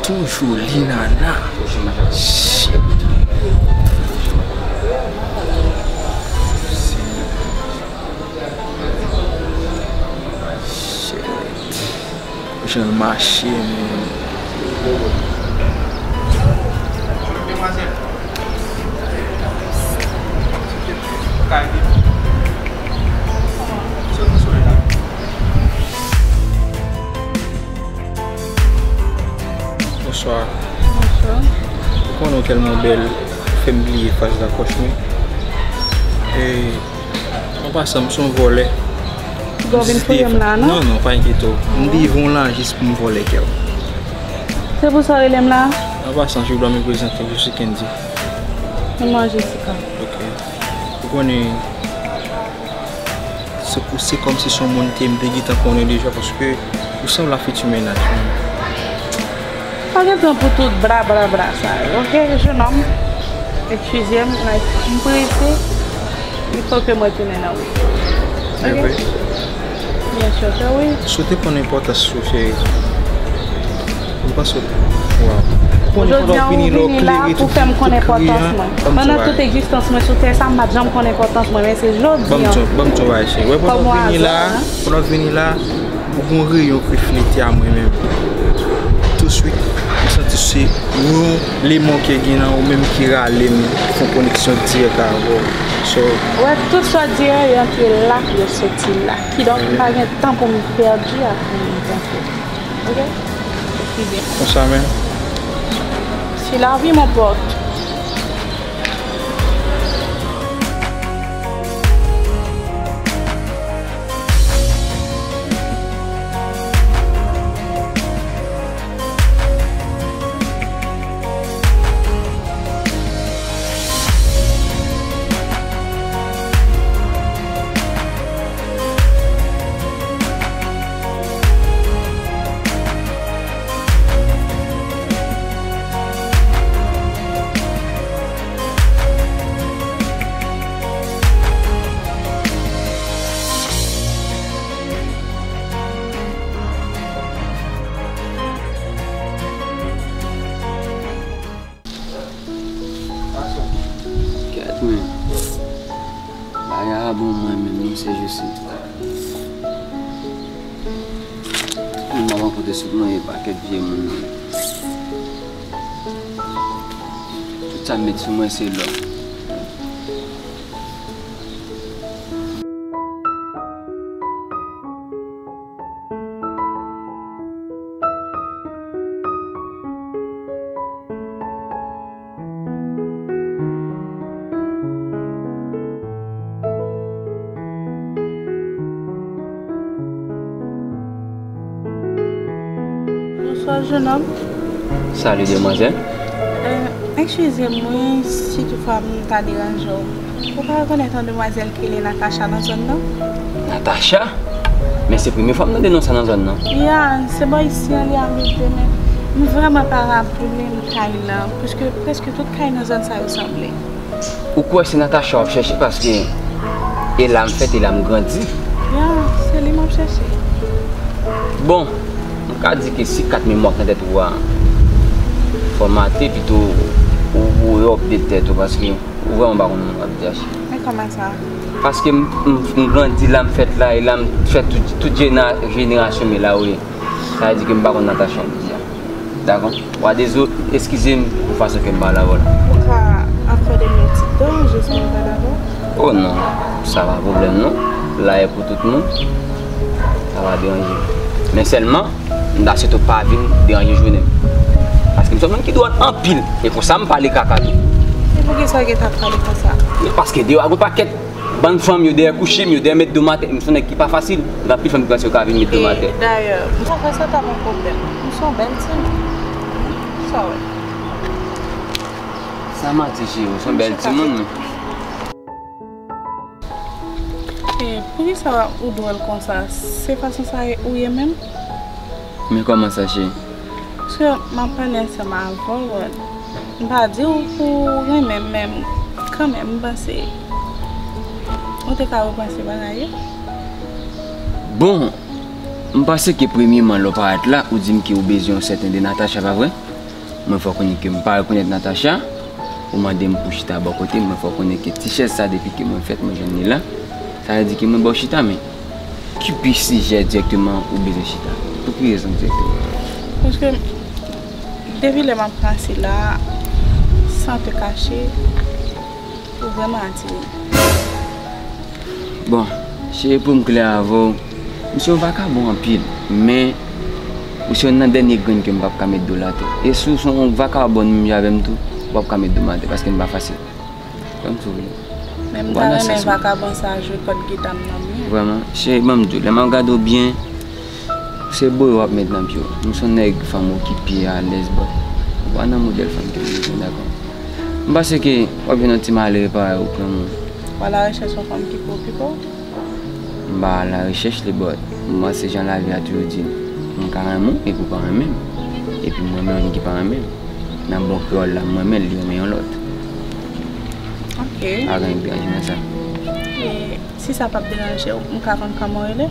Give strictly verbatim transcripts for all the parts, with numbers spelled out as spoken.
Toujou li nana. Shit. Shit. Jan l mache, men. Bonswa. Bonswa. Ou konnen w tèlman bèl, ou fè m bliye fas lakòch mwen. E, an pasan, m se yon vòlè. Ou vin fouye m la, non? Non, non, pa enkyete w. M te vin la jis pou m vòlè kè w. Se pou sa w rele m la? An pasan, je dois me présenter, je suis Kendy. Non, mwen Jessica. Ok. Ou konnen, se, se kòmsi se yon moun ke m te gentan konnen deja, paske ou sanble a fitir mennaj mwen. Pa gen tan pou tout bla, bla, bla sa yo, ok, jenòm? Eskize m, like, m prese. Il faut que mwen tounen nan wout. Ok? Vre? Byen si ke wi. Si w te konn enpòtans ou, cheri. M panse w, waw. Jodi a, ou vini la pou fè m konn enpòtans mwen. Pandan tout egzistans mwen sou tè sa, m pa t janm konn enpòtans mwen, men se jodi a. Ban m di w, ban m di w bagay, cheri. Wè, pandan w vini la, pandan w vini la, ou gon reyon k reflete a mwen menm. Touswit, m santi se yon lemon ke gen nan ou menm ki rale m, fè yon koneksyon dirèk avè w. So, wè, tout sa w di a, yo antre la, yo soti la. Kidonk, m pa gen tan pou m pèdi ak moun, donk, ok? Eskize m. Konsa menm. C'est la vie, mon pote. Kèt men. Bagay a bon mwen menm, non, se jis. Tout moun m ap rankontre sou mwen, e pakèt vye moun. Tout sa m met sou mwen, se lò. Bonswa, jenòm. Salut, demwazèl. Euh, eskize m, wi, si toutfwa m ta deranje w. Ou pa rekonèt yon demwazèl ki rele Natacha nan zòn nan? Natacha? Men se premye fwa m tande non sa nan zòn nan. Ya, se bò isi an li abite, men m vrèman pa raple m kay la, paske prèske tout kay nan zòn sa yo sanble. Ou kwè se Natacha w ap chèche, paske e la m fèt, e la m grandi. Ya, se li m ap chèche. Bon, m ka di ke si kat memwa k nan tèt ou a fòmate, pito ou, ou re-update tèt ou, paske ou vrèman pa konn moun w ap di a, cheri. Men kòman sa? Paske m, m, m grandi la, m fèt la, e la m fè tout, tout jena-, jenerasyon m la, wi. Sa vle di ke m pa konn Natacha m di a. Dakò? W a dezo-, eskize m pou fason ke m pale avè w la. Ou ka ap fè de moun ti danje san ou pa dakò? Oh non, sa pa pwoblèm non. La e pou tout moun. Sa pa deranje. Men sèlman, m ta swete w pa vin deranje jounen m. Paske m se yon moun ki dwòt anpil. E konsa m pale kaka tou. E poukisa w gentan ap pale konsa? Paske deyò a gon pakèt bann fanm yo dèyè kouche m, yo dèyè met do m atè. M se yon nèg ki pa fasil. Gen anpil fanm ki panse yo ka vin met do m atè. E dayè, m pa kwè sa ta yon pwoblèm. M se yon bèl timoun. Sa w wè? Sa manti, cheri, w se yon bèl timoun, men. E poukisa ou dwòl konsa? Se fason sa ou ye menm? Men kòman sa, cheri? Paske m ap pale ansanm avè w, m pa di w pou w renmen m, men kanmenm, m panse ou te ka repanse bagay yo. Bon, m panse ke premyeman lè w parèt la, ou di m ke ou bezwen yon sèten de Natacha, pa vre? Mwen fè w konnen ke m pa rekonèt Natacha. Ou mande m pou chita bò kote m, mwen fè w konnen ke ti chèz sa, depi ke mwen fèt, mwen jwenn li la. Sa vle di ke mwen ba w chita, men ki pi sijè dirèkteman ou bezwen chita? Pou ki rezon dirèkteman? Paske depi lè m ap pase la, sans te cacher, ou vrèman atire m. Bon, cheri, pou m klè avè w, m se yon vakabon anpil, men ou se youn nan dènye grenn ke m p ap ka met do l atè. E si w se yon vakabon menm jan avè m tou, ou p ap ka met do m atè, paske m pa fasil. Fè m souri. Men m ta renmen vakabon sa jwe kòd gita m nan byen. Vrèman, cheri, ban m di w, lè m ap gade w byen, se boyo w ap met nan pye w. M se yon nèg fanm okipe, alèz, but ou pa nan modèl fanm ke m bezwen, dakò? M panse ke w ap jwenn yon ti malere parèy ou pran moun. W alarechèch yon fanm ki pou okipe w? M pa alarechèch li, but m panse jan lavi a toujou di m, m ka renmen w epi w pa renmen m. Epi m renmen yon nèg ki pa renmen m. Nan bon kreyòl la, m renmen l, li renmen yon lòt. Ok. Pa gen anyen k deranje nan sa. E si sa p ap deranje w, m ka konn kòman w rele?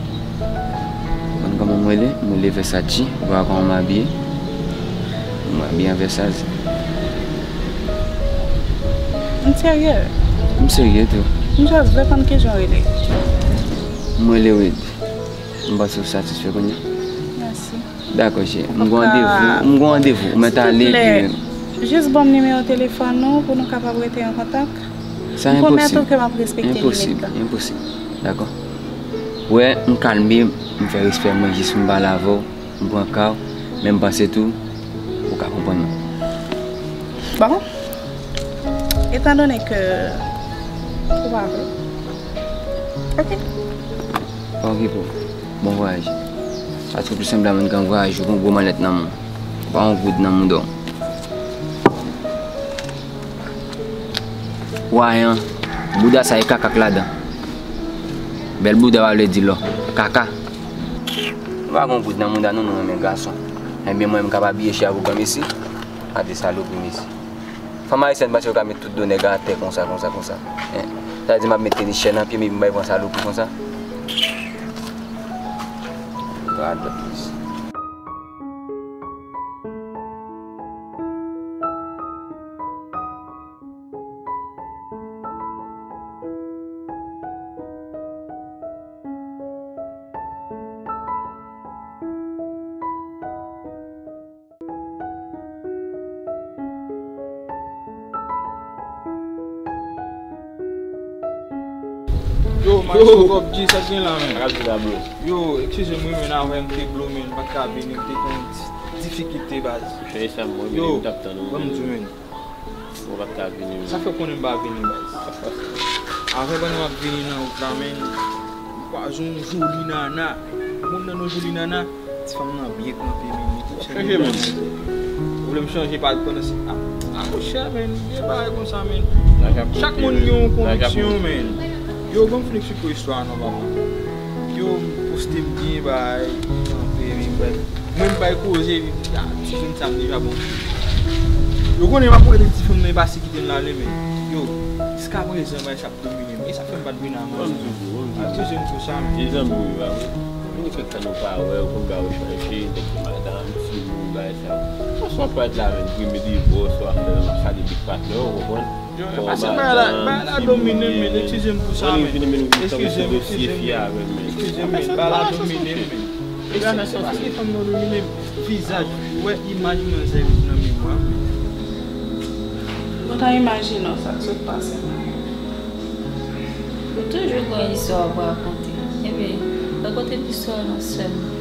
Konn kòman m rele? M rele Versace, ou pa wè kòman m abiye? M abiye an Versace. M serye. M serye tou. M just vle konn kijan w rele. M rele Wade. M panse w satisfè kounye a. Mèsi. Dakò, cheri. M gen randevou. M gen randevou. Ou mèt ale epi. Jis ban m nimewo telefòn ou pou nou kapab rete an kontak. Sa enposib. M pwomèt ou ke m ap respekte limit la. Enposib. Enposib. Dakò. Ou wè, m kalme, m fè respè mwen jis m pale avè w, m pran ka w, men m panse tou, ou ka konprann mwen. Bon. Etandone ke ou pa vle. Ok. Pa okipe w. Bon vwayaj. Paske pou senp la moun ki an vwayaj, ou gen yon gwo malèt nan men w. Ou pa yon goud nan mouda w. Wayan, bouda sa e kaka k ladan. Bèl bouda pa vle di lò. Kaka. Nou pa gen yon goud nan mouda nou, nou renmen gason. Ebyen mwen menm k ap abiye chè a pou granmesi. Gade salopri mesye. Fanm ayisyèn panse yo ka met tout do nèg atè konsa, konsa, konsa. Hein? Sa vle di m ap met tenis chè nan pye m epi m bay pran salopri konsa? Radòt mesye. Yo, Maestro Bob G, sa k gen la, menn? Yo, eskize m wi, menn, avè m te blo, menn, m pa t ka vini, m te gen yon ti difikilte, baz. Yo, ban m di w, menn. Ou pa t ka vini menm. Sa fè w konnen m pa vini, baz. Avè pandan m ap vini nan wout la, menn, m kwaze yon joli nana. Ou konn nan yon joli nana, ti fanm nan byen kanpe, menn, li te chanje, menn. Ou vle m chanje pa pandan se, a, a, monchè, menn, gen bagay konsa, menn. Chak moun gen yon konviksyon, menn. Yo, ban m fin eksplike w istwa a non, papa. Yo, m poste m byen, bay, kanpe, menn, bay. Mwen m bay koze, li di, ah, ti jèn sa m deja bon. Yo konnen m ap rele ti fanm nan, e pa si kite m la vle, men yo, jiskaprezan, bay sa ap domine m. E sa fè m pa t vin avan. Ban m di w, ban m di w. Ah, ti jèn tou sa, men. E zanmi w yo a, wi. Vini fèk tan nou pa wè, ou konn ba yo chanje, nèg ki madanm, timoun, bay sa. Yon swa pa t la, men, premye divòs, ou ap fè, m ap salye big patnè, ou konprann? Yo, e pa se bagay la, bagay la domine m, men, eskize m pou sa, men. Eskize m, eskize m, men. Eskize m, men, bagay la domine m, men. E se, se paske fanm nan domine m. Vizaj, ou wè imaj manzè nan memwa m. Ou ta imajine w sa k sot pase m. Ou toujou gen yon istwa pou rakonte. Ebyen, rakonte m istwa w lan sèlman.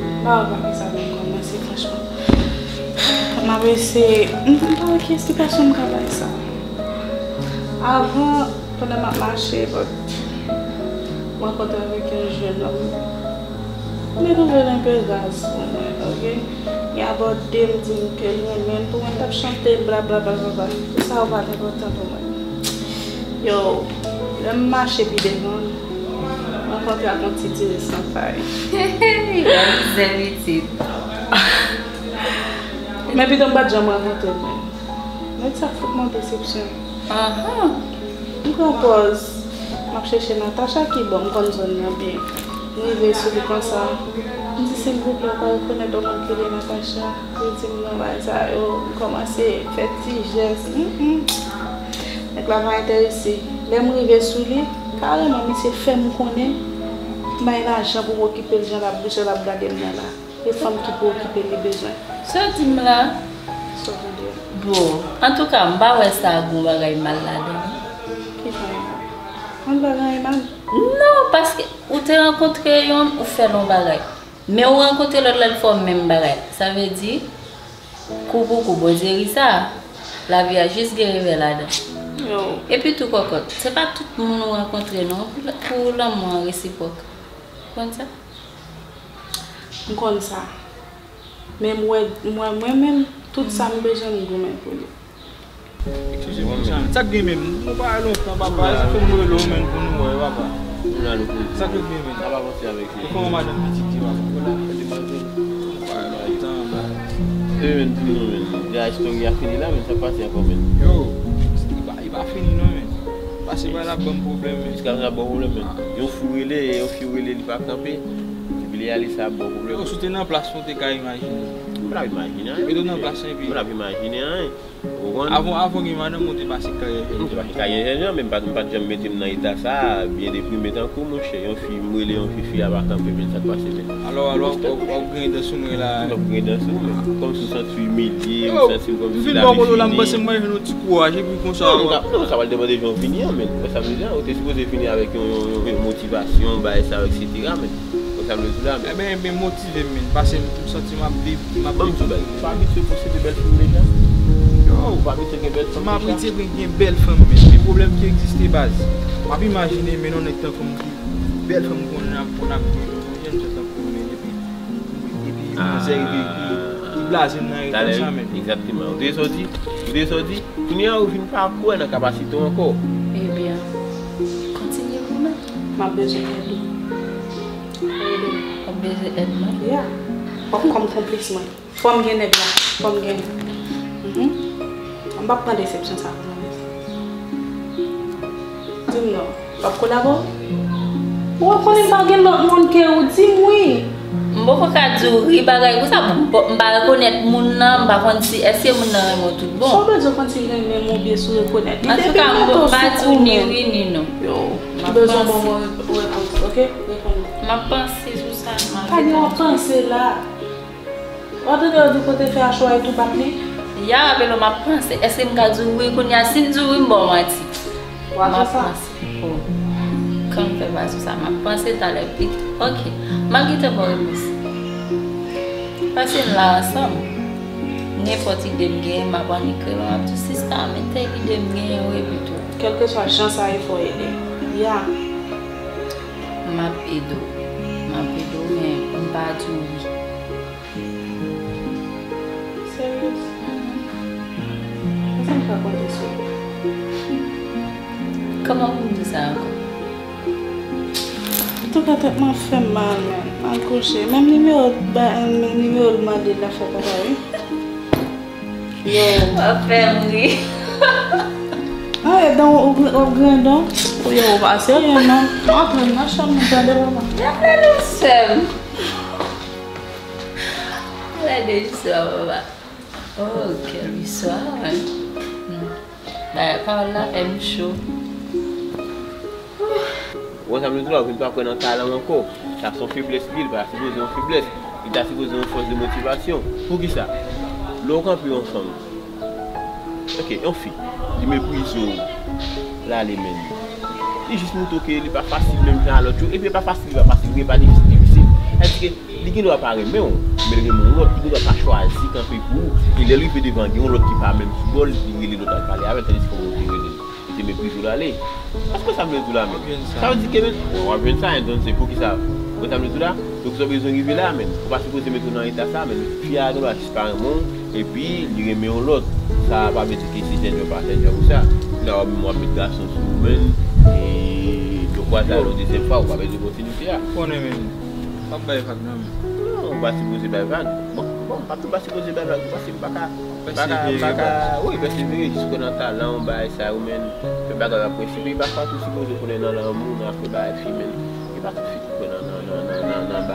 M pa wè pa kisa pou m kòmanse, franchman. M ap eseye. M, m pa wè ki esplikasyon m ka bay sa. Avan, pandan m ap mache, but, m rankontre avèk yon jennonm. Li twouve l enpe raz pou mwen, oke? Li abòde m, di m ke l renmen m, pou mwen, l t ap chante m, bla, bla, bla, bla, bla. Tout sa yo pa t enpòtan pou mwen. Yo, lè m mache pi devan, m rankontre ak yon ti tire san pay. Hey, hey, hey, la mizè pitit. Men pito m pa t janm rankontre l menm. Nèg sa fout mwen desepsyon. Ahan. M pran pòz m ap chèche Natacha ki bò, m konn zòn nan byen. Rive sou li konsa. M di, "Silvouplè, ou pa rekonèt yon moun ki rele Natacha?" Li di m, "Non, bagay sa yo." M kòmanse fè ti jès. Mm, mm. Nèg la pa enterese. Lè m rive sou li, kareman, misye fè m konnen m bay lajan pou m okipe l jan l ap, jan l ap gade m nan la. E fanm ki pou okipe l li bezwen. Sa w di m la? Sa w vle di a? Bon, antouka, m pa wè sa gon bagay mal ladan. Ki bagay mal? An bagay mal? Non, paske ou te rankontre yonn, ou fè l yon bagay. Men ou rankontre lòt la, l fè w menm bagay. Sa vle di, kou pou kou, Bondye ri sa. Lavi a jis gen revè ladan. Yo. Epi tou, kòkòt, se pa tout moun ou rankontre non, pou, pou lanmou an resipwòk. Ou konn sa? M konn sa. Men m wè, m wè mwen menm, tout sa m bezwen, m goumen pou li. Eskize m, sa, sa k gen menm? Nou pa wè lontan, papa. Sa fè m rele w menm pou nou wè, papa. Sa k gen menm? Sa pa pase avèk li. E kòman madanm pitit li, papa? Ou la? Li pa wè lontan, papa. E menm, di nou menm. Deja, istòri a fini la, men sa k pase ankò menm? Yo, li pa, li pa fini non, men. Pase pa la ban m pwoblèm, men. Jiskaprezan ap ba w pwoblèm, men. Yon fi w rele, yon fi w rele, li pa kanpe. Epi li ale, sa ap ba w pwoblèm. Yo, si w te nan plas mwen, w te ka imajine. M pa t ap imajine anyen. Mete w nan plas mwen, epi. M pa t ap imajine anyen. Ou konprann? Avan, avan gen madanm, ou te pase karyè jèn jan. M te pase karyè jèn jan, men m pa t, m pa t janm mete m nan eta sa a, byen deprime tankou, monchè. Yon fi, m rele yon fi, fi a pa kanpe, men sa k pase, men. Alò, alò, w ap, w ap griyen dan sou mwen la. M ap griyen dan sou ou, men. Kòmsi w santi w imilye, ou santi w kòmsi lavi fini. M vin bò kote w la, m panse m mande nou ti kouraj, epi konsa. Non, non, sa pral depann de jan w fini an, men. Wè sa m vle di a, ou te sipoze vini avèk yon, yon, yon, yon motivasyon, bagay sa yo, etsetera, men. Wè sa m vle di la, men. Ebyen, ebyen, motive m, men. Pase m, m santi m ap viv, m ap viv. Ban m di w bagay, ou pa abitye posede bèl fanm deja? Yo. Ou pa abitye gen bèl fanm deja? M abitye gen, gen bèl fanm, men. Men pwoblèm ki egziste, baz. M ap imajine, men, yon nèg tankou m ki bèl fanm konn ap, konn ap gen, yon jèn jan tankou m, men, epi, epi manzè rive, li, li blaze m nan eta sa, men. Egzakteman. Ou te sòti, ou te sòti, kounye a ou vin pa kwè nan kapasite w ankò. Ebyen, kontinye goumen. M ap bezwen èd ou. W ap bezwen èd mwen? Ya. W ap kòm konplis mwen. Fò m gen nèg la. Fò m gen. Mhm. M p ap pran desepsyon sa pou mwen. Di m non. W ap kolabore? Ou konnen m pa gen lòt moun ke ou, di m wi. M poko ka di w wi bagay konsa, m pa, m pa rekonèt moun nan, m pa konn si èske moun nan renmen w tout bon. Sa w vle di w konn si l renmen m oubyen si w rekonèt? Li depi mwen to sou kou mwen. Yo, m bezwen bon mwen repons, oke? Reponn mwen. M ap panse sou sa, m ap panse. Pa gen w ap panse la. W ap tande yo di kote fè a cho a, e tou bat li? Ya, apelo, m ap panse. Èske m ka di w wi kounye a? Si m di w wi, m ba w manti. W ap fè sa? M ap panse. Oh. Kan m fè pa sou sa, m ap panse talè pito. Oke. M ap gentan ba w repons. Pase n la ansanm. Nenpòt ide m genyen, m ap annik rele w, m ap di w, "Sista, men tèl ide m genyen wi, epi tou." Kèlkeswa jan sa ye, fò w ede. Ya. M ap ede w. M ap ede w, men m pa di w wi. Serye? Mhm. Èske m ka konte sou ou? Kòman pou m di sa ankò? Antouka, tèt mwen ap fè m mal, men. M al kouche. Menm nimewo, ba, menm nimewo l mande la fè papa, wi. Yo. W ap fè m ri. Ah, e dan w, w ap griyen dan w? Yo, w pa serye, non. M ap pran nan chanm mwen, tande, papa. Gade listwa m. Gade listwa papa. Oh, quelle histoire. Hmm. Bagay pawòl la fè m cho. Ou wè sa m vle di w la, ou vin pa kwè nan talan w ankò. Sa se yon feblès li ye, li pa ta sipoze yon feblès. Li ta sipoze yon fòs de motivasyon. Poukisa? Lè w kanpe yon fanm, oke, yon fi, li meprize w, l ale menm. Li jis montre w ke li pa fasil menm jan a lòt yo. Epi e pa fasil, li pa fasil vre, e pa difisil, difisil. Sa vle di ke li gendwa pa renmen w, men l renmen yon lòt, li gendwa pa chwazi kanpe pou ou. E lè l rive devan, gen yon lòt ki pa menm sou bò l, li rele lòt la, l pale avè l, tandiske ou te rele l. Li te meprize w l ale. Èske sa m vle di w la menm? Sa vle di ke menm, w ap jwenn sa, entonse, poukisa? Ou konn sa m vle di w la? Donk, sa w bezwen rive la, menm. Ou pa sipoze mete w nan eta sa, menm. Fi a gendwa jis pa renmen w, epi li renmen yon lòt. Sa pa vle di ke se jèn jan pa jèn jan pou sa. Kounya w menm w ap met gason sou ou menm, e yo kwaze al yon dezyèm fwa, ou pa bezwen kontinite a. Konnen menm. M ap bay vag nan men. Non, ou pa sipoze bay vag. Bon, bon, m pa, m pa sipoze bay vag, paske m pa ka, m pa ka, m pa ka, wi, pèsevere, jis kwè nan talan w, bagay sa yo, men, fè bagay yo ap prensip, e pafwa tou sipoze konnen nan lanmou, nan afè bagay fi, men, e pa tout fi ki kwè nan, nan, nan,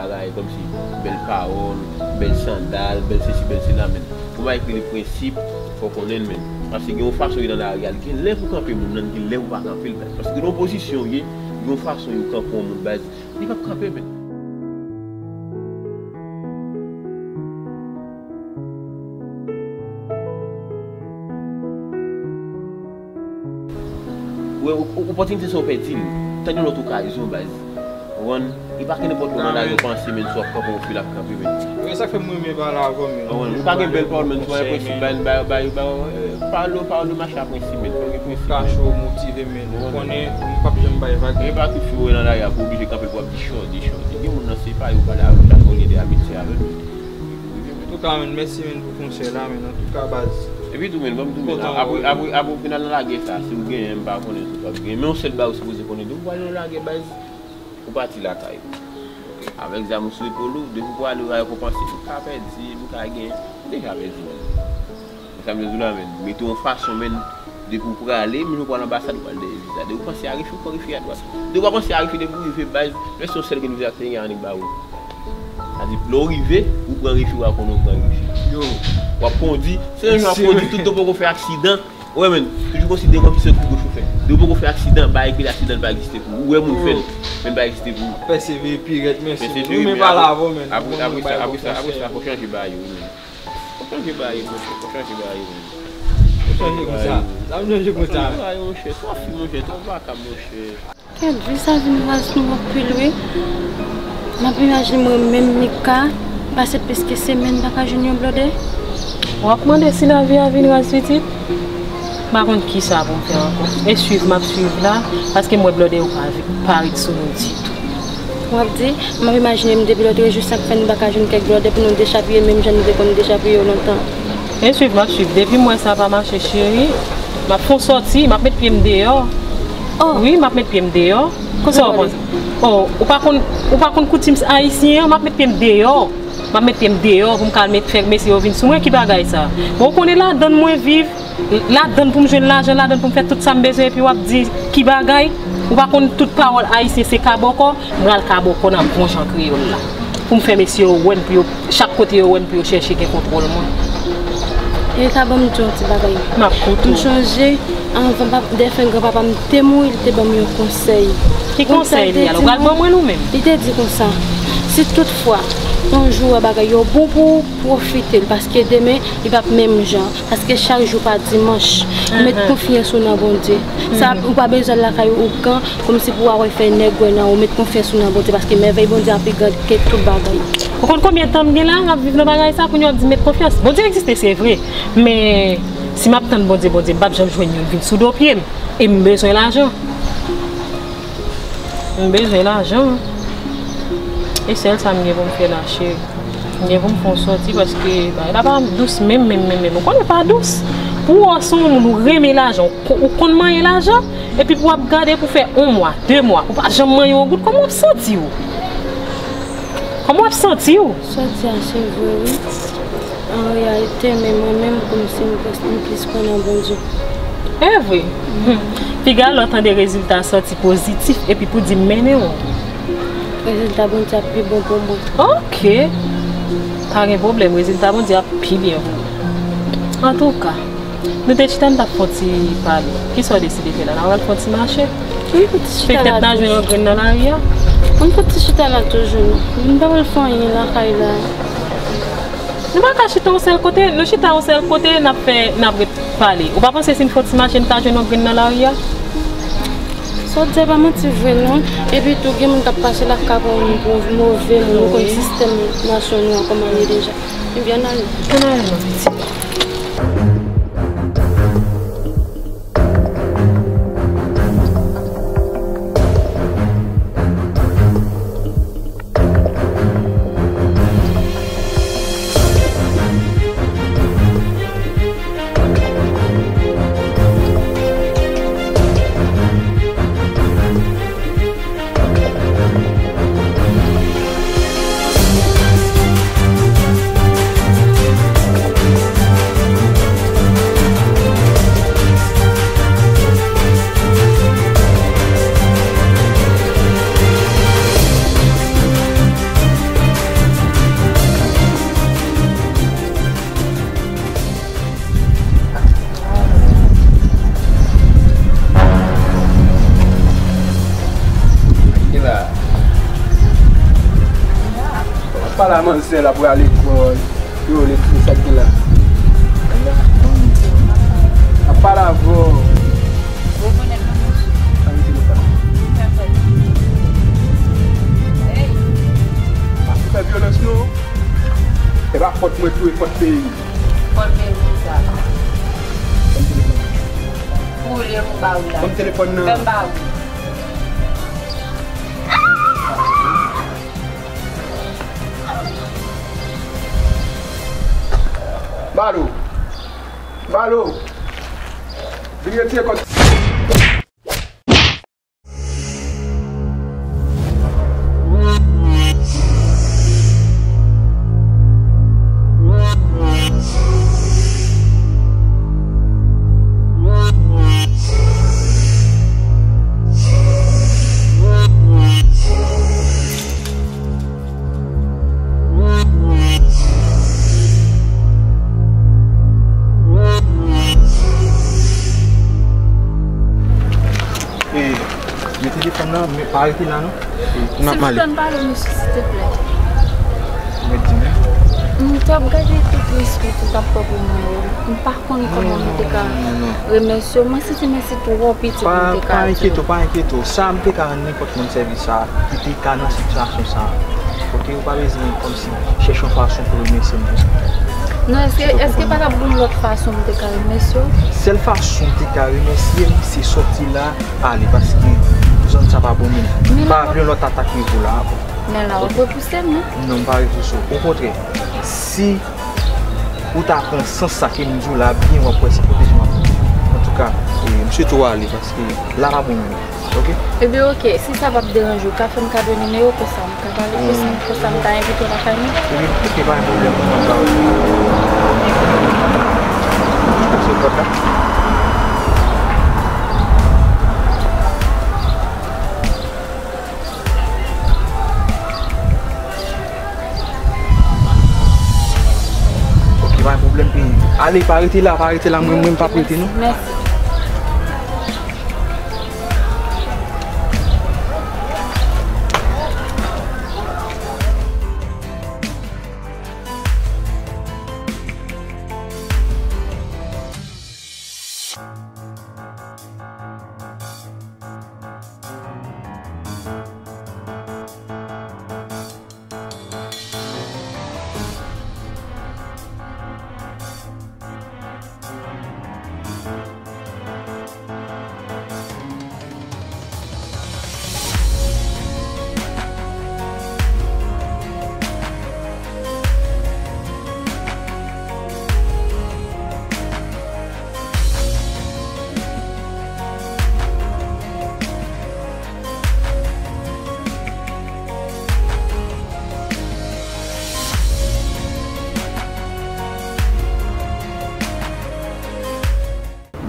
bagay, kòmsi bèl pawòl, bèl sandal, bèl sesi, bèl sela, men. Pou w ekri li prensip, fò w konnen l, men. Paske gen yon fason li nan lari a, li gen lè pou kanpe moun nan, gen lè pou pa kanpe l, baz. Paske gen yon pozisyon w ye, gen yon fason yo kanpe yon moun, baz. Li p ap kanpe, men. Wè, o-, o-, opòtinite sa w pèdi l. Tann yon lòt okazyon, baz. Ou konprann? Li pa gen nenpòt lè nan lari yo panse, men, si w ap kanpe, yon fi l ap kanpe, men. Wè, sa k fè m renmen pale avè w, men. Ou konprann? Ou pa gen bèl pawòl, men, si w pa gen prensip, bay, bay, bay, bay, eh, pale, pale, mache a prensip, men. Fò gen prensip. Kache w motive, men. Ou konnen, m p ap janm bay vag. E pa tout fi w wè nan lari a, pou oblije kanpe, pou w ap di chòdi, chòdi. Gen moun nan, se pa yo pale avè l, sa fè w gen de amitye avè l, men. Antouka, men, mèsi, men, pou konsèy la, men, antouka, baz. Epi tou, men, ban m tou, men, apre, apre, apre w fin al nan lagè sa, si w genyen, m pa konnen si w p ap genyen. Men yon sèl bagay ou sipoze konnen, depi w pral nan lagè, baz, ou pati lakay ou. Avèk zam ou sou epòl ou, depi w prale, ou ka rekonpanse, ou ka pèdi, ou ka genyen, ou deja pèdi, men. Men sa m vle di w la, men, mete yon fason, men, depi w prale, menm jan w pral anbasad, ou pral dèyè viza. Depi w panse a refi, ou pran refi adwat. Depi w pa panse a refi, depi w rive, baz, men se yon sèl grenn viza ki te gen annik ba ou. Sa di, lè w rive, ou pran refi, w a konnen w pran refi. Yo. W ap kondi, se yon jan w ap kondi, tout tan w poko fè aksidan. Ou wè, men, toujou konsidere kòmsi se ou ki gwo chofè. Depi w poko fè aksidan, bagay ki rele aksidan pa egziste pou ou. Ou wè moun fè l, men pa egziste pou ou. Pèsevere pi rèd, men si ou renmen pale avè w, men. Apre, apre sa, apre sa, apre sa, fò chanje bagay yo, men. Fò chanje bagay yo, monchè, fò chanje bagay yo, men. Fò chanje konsa. Sa m chanje konsa. Fò chanje bagay yo, monchè. Twò fi, monchè, twò vakab, monchè. Kèt, vi sa vin raz nou anpil, wi. M ap imajine mwen menm Mika, pase plis ke semèn pa ka jwenn yon blòdè. W ap mande si lavi a vin raz pitit? M pa konn kisa pou m fè ankò. E swiv m ap swiv la, paske m wè blòdè yo pa vi-, pa ret sou nou ditou. W ap di, m ap imajine m depi lòt rejis sa k fè n pa ka jwenn kèk blòdè pou nou dechapiye menm jan nou te konn dechapiye yo lontan. E swiv m ap swiv. Depi m wè sa pa mache, cheri, m ap fè yon sòti, m ap met pye m deyò. Oh. Wi, m ap met pye m deyò. Sa w panse? Oh, ou pa konn, ou pa konn koutim ayisyen an, m ap met pye m deyò. M ap met pye m deyò pou m ka al met fè mesye yo vin sou mwen, ki bagay sa? Bon, ou konnen ladann mwen viv, ladann pou m jwenn lajan, ladann pou m fè tout sa m bezwen, epi w ap di ki bagay? Ou pa konn tout pawòl ayisyen se kabòkò, m pral kabòkò nan bon jan kreyòl la. Pou m fè mesye yo wè m, pou yo, chak kote yo wè m, pou yo chèche gen kontwòl mwen. E ka ban m di yon ti bagay. M ap koute w. M chonje, anvan pap-, dèfen granpapa m te mouri, li te ban m yon konsèy. Ki konsèy li? Alò, pral ban mwen l ou menm? Li te di konsa, si tout fwa, yon jou wè bagay yo bon pou ou, pwofite l, paske demen, li p ap menm jan. Paske chak jou pa dimanch. Met konfyans ou nan Bondye. Sa, ou pa bezwen al lakay ougan, kòmsi pou w al fè nèg wè nan ou. Met konfyans ou nan Bondye, paske mèvèy Bondye a pi gran ke tout bagay. Ou konn konbyen tan m gen la, m ap viv nan bagay sa, kounye a w ap di m met konfyans. Bondye egziste, se vre. Men, si m ap tann Bondye, Bondye, m p ap janm jwenn youn vin sou do pye m. E m bezwen lajan. M bezwen lajan. E sèl sa m gen pou m fè la, cheri. M gen pou m fè yon sòti paske bagay la pa dous menm, menm, menm, menm. Ou konnen pa dous. Pou w wè se yon moun ou renmen lajan, ou ko-, ou konn manyen lajan, epi pou w ap gade pou fè yon mwa, de mwa, ou pa janm manyen yon goud, kòman w ap santi w? Kòman w ap santi w? Sòti a se vre, wi. An reyalite, men mwen menm, kòmsi m plis, m plis kwè nan Bondye. E vre. Piga lè w tande rezilta sòti pozitif, epi pou di m mennen w. Rezilta Bondye ap pi bon pou mwen. Ok. Pa gen pwoblèm, rezilta Bondye ap pi byen pou ou. Antouka, nou te chita, n t ap fè yon ti pale. Kisa w deside fè la? N a pral fè yon ti mache? Petèt n a jwenn yon grenn nan lari a. Ann fè ti chita la toujou, non. M pa pral fè anyen lakay la. Nou pa ka chita yon sèl kote, nou chita yon sèl kote, n ap fè, n ap ret pale. Ou pa panse si n fè yon ti mache, n ka jwenn yon grenn nan lari a? Sa w di a pa manti vre, non. Epi tou, gen moun k ap pase la k ka pran moun pou yon move moun. Ou konn sistèm nasyon nou an kòman l ye deja. Ebyen, ann ale. Ann ale, non, pitit. Pale a manzè la pou al lekòl. Yo, lekòl, sa k gen la? Ap pale avè w. Rekonèt non, mesye. Sa vle di telefòn. Hey. Pa fè vyolans non. E pa fòt mwen tou, e fòt peyi. Fòt peyi sa. Ban m telefòn nan. Pou ou lè pou ba ou la. Ban m telefòn nan. Fè m ba ou. Balo! Balo! Vin retire kòd. E, men telefòn nan, men pa rete la non. E, n ap male. Silvouplè, ann pale, mesye, silteplè. Mèt di men. M t ap gade tout risk ou t ap pran pou mwen yo. M pa konn kòman m te ka remèsye w. Mwen santi mèsi twò piti pou m te ka di w. Pa enkyete w, pa enkyete w. Sa m te ka rann nenpòt moun sèvis sa, ki te ka nan sitiyasyon sa. Oke, ou pa bezwen kòmsi chèche yon fason pou remèsye m pou sa. Non, èske, èske pa t ap gen yon lòt fason m te ka remèsye w? Sèl fason m te ka remèsye m, se sòti la, ale, paske zòn sa pa bon menm. M pa vle yon lòt atak nivo la ankò. Men la, w ap repouse m, non? Non, m pa repouse w. Okontrè, si ou ta pran sans sa ke m di w la byen, w ap wè se pwoteje m ap pran. Antouka, e, m swete w ale, paske la pa bon menm. Oke? Ebyen, oke. Si sa p ap deranje w, ou ka fè m kado nimewo w, konsa m ka pale, konsa, konsa m ka envite w lakay mwen. Ebyen, oke, pa gen pwoblèm. Mwen ba ou. Pase pòt la. Oke, pa gen pwoblèm, pi ale, pa rete la, pa rete la, mwen, mwen, m p ap rete, non. Mèsi.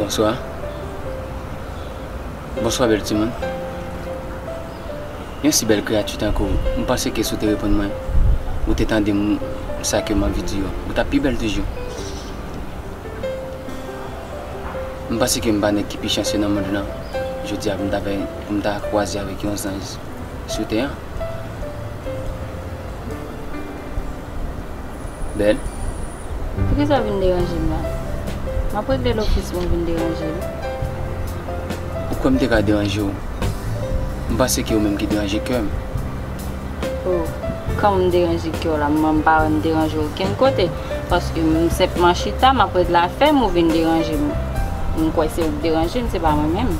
Bonswa. Bonswa, bèl timoun. Yon si bèl kreyati tankou w, m panse ke si w te reponn mwen, ou te tande m, sa ke m anvi di yo, ou t ap pi bèl toujou. M panse ke m pa nèg ki pi chansye nan mond lan, jodi a pou m ta fè, pou m ta kwaze avèk yon zanj sou tè an. Bèl. Poukisa w vin deranje m la? M ap regle l ofis mwen, vin deranje m. Ou kwè m te ka deranje w? M panse ke ou menm ki deranje kè m. Oh, kòman m deranje kè w la? Mwen, m pa wè m deranje w okenn kote. Paske m senpman chita, m ap regle afè m, ou vin deranje m. M kwè se ou k deranje m, se pa mwen menm.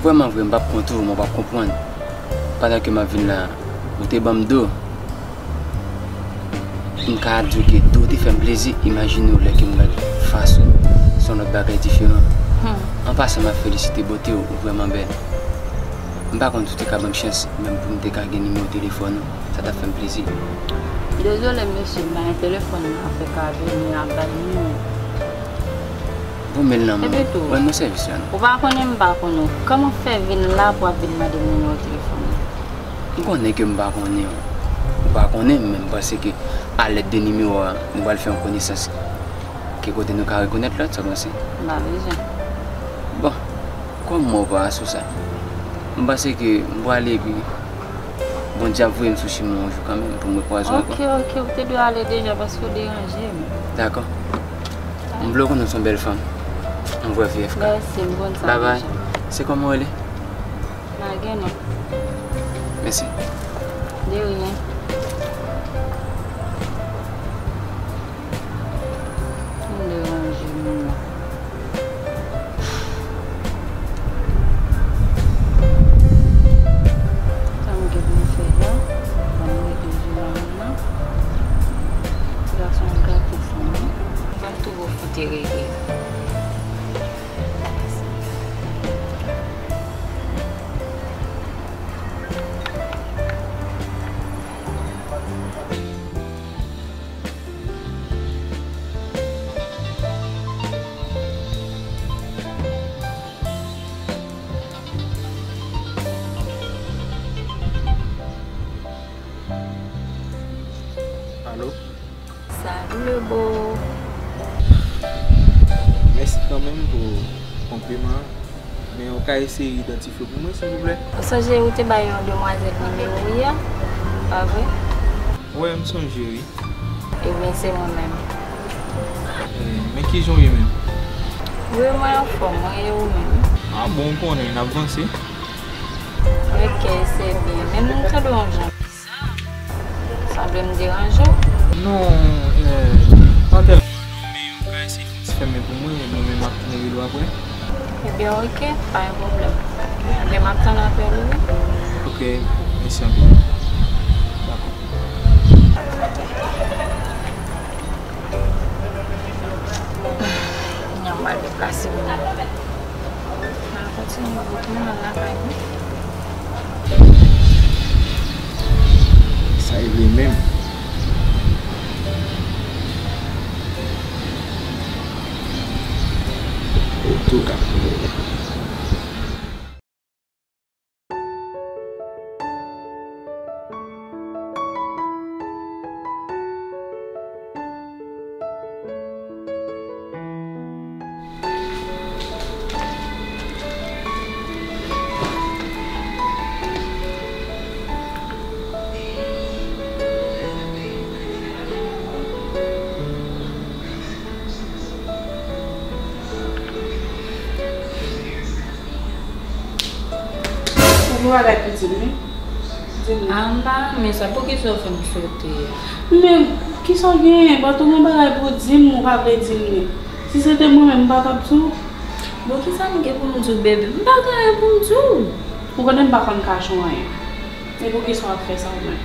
Vrèman vre, m p ap kont ou, men w p ap konprann. Pandan ke m ap vin la, ou te ban m do. M ka di w ke do te fè m plezi, imajine w lè ke m gad fas ou, se yon lòt bagay diferan. Hmm. An pasan, m ap felisite bote w, ou vrèman bèl. M pa konn si w te ka ban m chans, menm pou m te ka gen nimewo telefòn ou, sa t ap fè m plezi. Dezole, mesye, m pa gen telefòn nan, fè kado, m ap bay nimewo. Bon, men l nan men w. Epi tou, rann nou sèvis la, non. Ou pa konnen m pa konnen w. Kòman w fè vin la pou w ap vin mande m nimewo telefòn nan? M konnen ke m pa konnen w. Ou pa konnen m, men m panse ke a lèd de nimewo a, nou pral fè yon konesans ke kote nou ka rekonèt lòt, sa w panse? M pa bezwen. Bon, kòm mwen ou pa sou sa, m panse ke m prale epi Bondye ap voye m sou chimen yon jou kanmenm pou m rekwaze w ankò. Ok, ok, ou te dwe ale deja paske w deranje m. Dakò. M vle w konnen w se yon bèl fanm. Anvwè V F K. Mèsi, m konn sa deja. Bye bye. Se kòman w rele? Pa gen non. Mèsi. De ryen. M deranje moun nan. Sa m gen pou m fè la? Ban m rete jwe la moun nan. Ti gason an gate fanm nan. Ban m tou vo foute rete. Alo? Salut le beau. Mèsi kanmenm pou konpliman an. Men w ka eseye idantifye pou mwen, silvouplè? Ou sonje ou te bay yon demwazèl nimewo w yè, pa vre? Wi, m sonje, wi. Ebyen, se mwen menm. Eh, men kijan w ye menm? Wi, mwen anfòm, mwen e ou menm? A bon, w konnen, n ap vanse. Ok, se byen. Men m tande yon jan. Sanble m deranje w? Non, eh, pa tèlman non, men ou ka eseye fè yon ti fèmen pou mwen, mwen menm m ap tounen rele w apre. Ebyen, ok, pa gen pwoblèm. Ebyen, m ap tann apèl ou, wi. Ok, mèsi anpil. Dakò. Kounye a m pral deplase pou mwen. Mwen kontinye wout mwen al lakay mwen. Sa e vre menm. Antouka. Ou gen bagay pou di m, wi. Di m. A, m pa renmen sa. Poukisa w fè m sote a? Men, kisa w genyen? Bat ou gen bagay pou di m, ou pa vle di m li. Si se te mwen menm, m pa t ap di w. Bon, kisa m gen pou m di w, bebe? M pa gen anyen pou m di w. Ou konnen m pa konn kache w anyen. E poukisa w ap fè sa ou menm?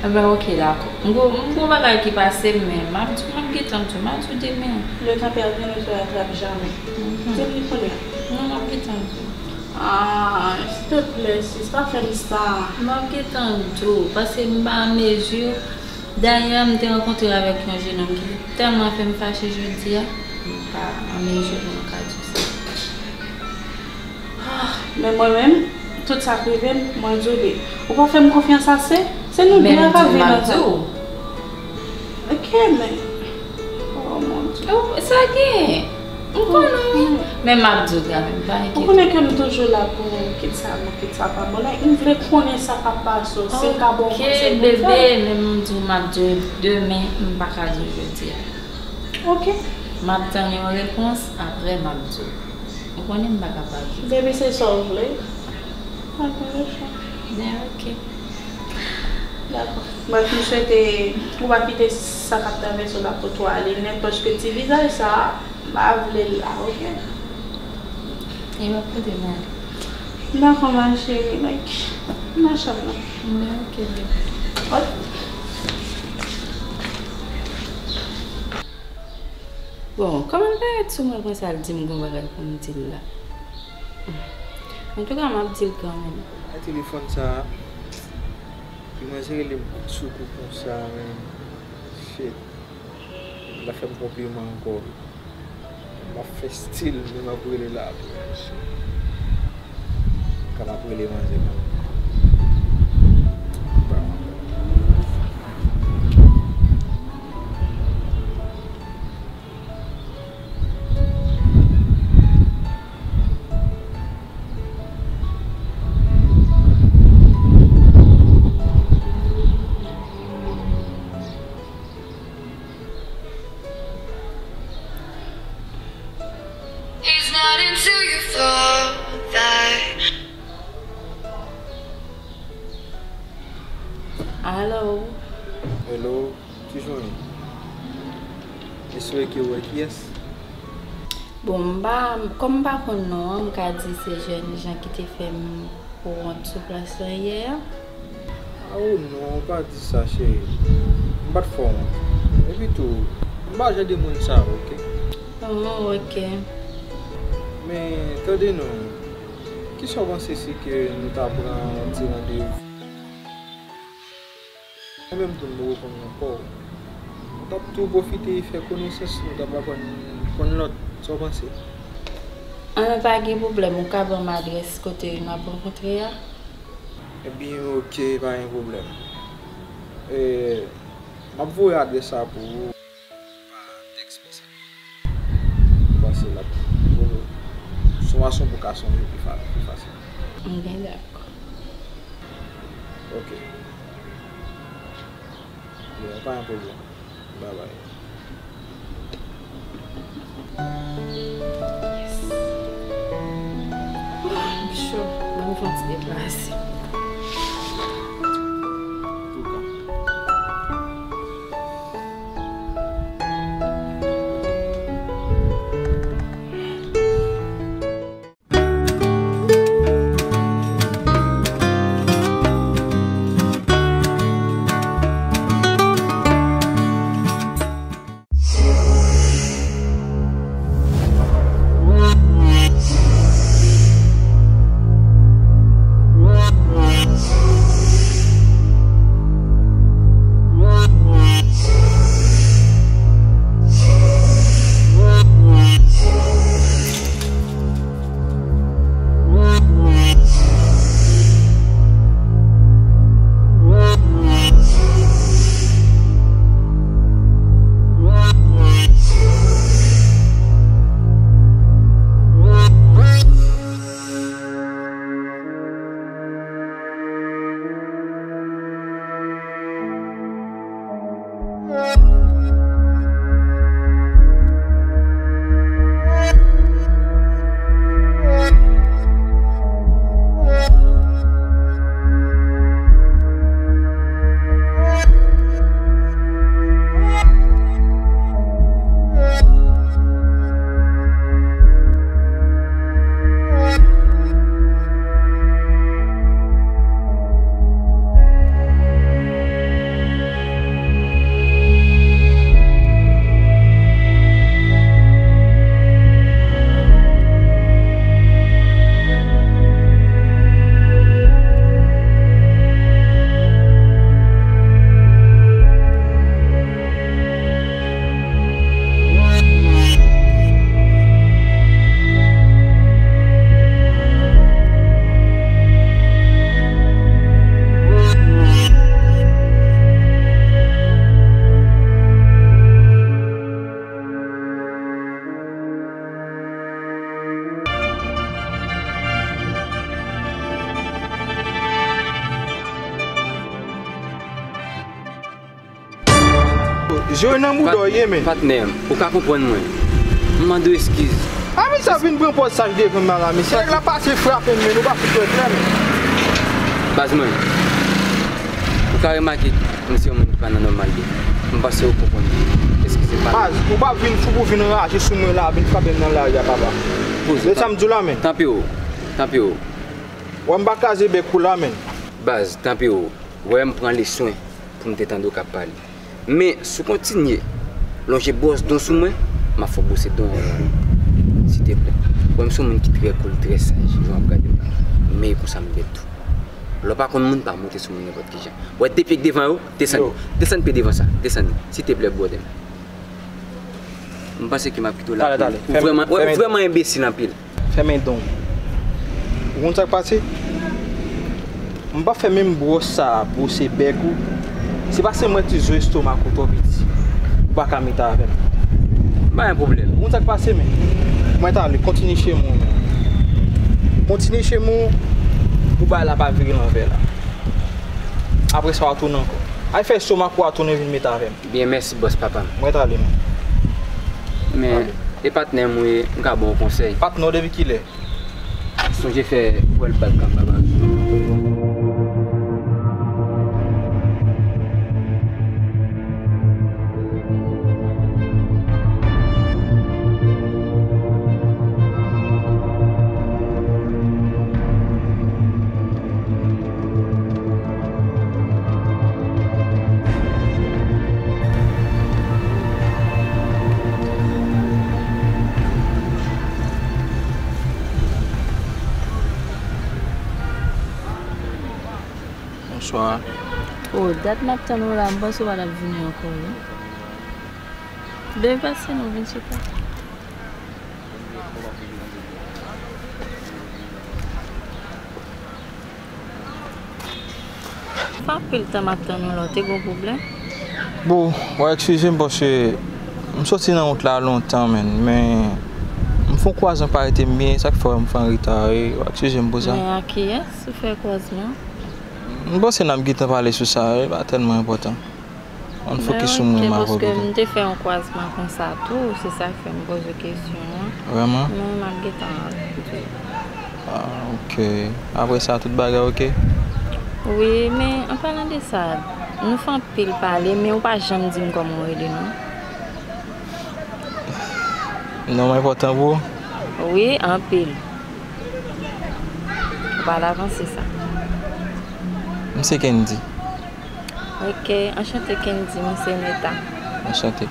Enben, ok, dakò. M gon, m gon bagay ki pase m, men m ap di w, m ap gentan di w, m ap di w demen. Le temps perd bien ne se rattrape jamais. Mhm. Di m li kounye a. Non, m ap gentan di w. Ah, s'il te plaît, sis, pa fè m sa. M ap gentan di w, paske m pa an mezi. Dayè, m te rankontre avèk yon jenòm ki tèlman fè m fache jodi a, m pa an mezi pou m ka di w sa. Ah, men mwen menm, tout sa k rive m, mwen di w li. Ou pa fè m konfyans ase? Se nou de a k ap viv ansanm. Ok, men. Oh, mon Dieu. Ou, sa gen. M konnen w. Men m ap di w kanmenm, pa enkyete w. Ou konnen ke m toujou la pou ou, kit sa bon, kit sa pa bon. Like, m vle konnen sa k ap pase w, si m ka ba w konsèy pou m fè. Ok, bebe, men m di w, m ap di w demen, m pa ka di w jodi a. Ok. M ap tann yon repons, apre m ap di w. Ou konnen m pa kapab jwe. Depi se sa w vle. Pa gen lechwa. Men ok. Dakò. Brèf, m swete ou pa kite sa k ap travèse w la pote w ale nèt, paske ti vizaj sa a, m pa vle l la, ok? E m ap pote m ale. Dakò, ma chérie, like, nan chanm nan. Men ok, bebe. Ok. Bon, kòman l parèt sou mwen konsa, l di m gon bagay pou m di l la? Antouka, m ap di l kanmenm. Ay, telefòn sa a, ki manzè rele m sou kou konsa, men. Shit. L ap fè m konpliman ankò. M ap fè stil, men m ap rele l apre. Shit. Ka m ap rele manzè kanmenm. Hello, kijan w ye? Espere ke w wè kiyès. Bon, m pa, kòm m pa konn non an, m ka di se jèn jan ki te fè m wont sou plas lan yè a. A o non, pa di sa, cheri. M pa t fè w wont. Epi tou, m pa jan de moun sa yo, oke? Oh, oke. Men, tande non, kisa w panse si ke nou ta pran yon ti randevou? Mwen menm tou, m poko konn w ankò. Nou t ap tou pwofite fè konesans, nou t ap aprann konn lòt. Sa w panse? An, pa gen pwoblèm, ou ka ban m adrès kote n ap rankontre a? Ebyen, oke, pa gen pwoblèm. E, m ap voye adrès sa pou ou pa tèks, mesaj. M panse l ap, pou, sou fason pou ka sonje pi fa-, pi fasil. Ebyen, dakò. Oke. Ebyen, pa gen pwoblèm. Babay. Yes. M cho. Ban m fè yon ti deplase. Touka. Jere nan bouda w ye, men. Patnè m, ou ka konprann mwen. M mande w eskiz. A, men sa vin pran pòz saj devan m la, men. Se nèg la pase frape m, men nou pa fout wè klè, men. Baz mwen, ou ka remake m se yon moun ki pa nan nòmalite. M panse ou konprann. Eskize m. Baz, ou pa vin fou pou vin raje sou mwen la, vin frape m nan lari a, papa. Poze. Se sa m di w la, men. Tanpri w, tanpri w. Wè m pa kraze bèk ou la, men. Baz, tanpri w. Wè m pran le swen pou m te tande w k ap pale. Men, si w kontinye lonje bwòs don sou mwen, m ap fè w bwose don an, siteplè. Wè m se yon moun ki trè cool, trè saj, jan w ap gade m la. Men e konsa m bèt tou. Lè w pa konn moun, pa monte sou moun nenpòt ki jan. Wè de pye k devan yo, desann yo. Desann pye devan sa, desann yo, siteplè, brother m. M panse ke m ap kite w la. Talè, talè. Ou vrèman, ou vrèman enbesil anpil. Fèmen don. Ou konn sa k pase? M p ap fè menm bwòs sa a bwose bèk ou. Se paske m wè ti zo estomak ou twò piti. Ou pa ka mete avè m. Pa gen pwoblèm. Ou konn sa k pase, men? Mwen t ale, kontinye chemen w, men. Kontinye chemen w, pou bagay la pa vire lanvè la. Apre sa, w a tounen ankò. Al fè estomak ou a tounen vin mete avè m. Byen, mèsi, bòs papa m. Mwen t ale, mwen. Men, e patnè m ou ye, m ka ba w konsèy. Patnè w depi kilè? Sonje fè pwèl bak kanpe anba. Dat m ap tann ou la, m panse w pa t ap vini ankò, wi. Bebe, pase non, vin chita. Fè anpil tan m ap tann ou la, w te gen pwoblèm? Bon, w a eskize m paske m soti nan wout la lontan, menn, men m fè yon kwazman pa rete m byen, sa k fè m fè anreta, wi. W a eskize m pou sa. Men ak kiyès ou fè kwazman? M panse n ap gentan pale sou sa, wi, pa tèlman enpòtan. Ann fokis sou mwen, m avè w pito. Paske m te fè yon kwazman konsa tou, se sa k fè m poze kesyon an. Vrèman? Men m ap gentan di w. Ah, ok. Apre sa, tout bagay ok? Wi, men an palan de sa, nou fè anpil pale, men ou pa janm di m kòman w rele non. Non m enpòtan pou ou? Wi, anpil. Ou pa t avanse sa. M se Kendy. Ok, anchante Kendy, mwen se Neta. Anchante.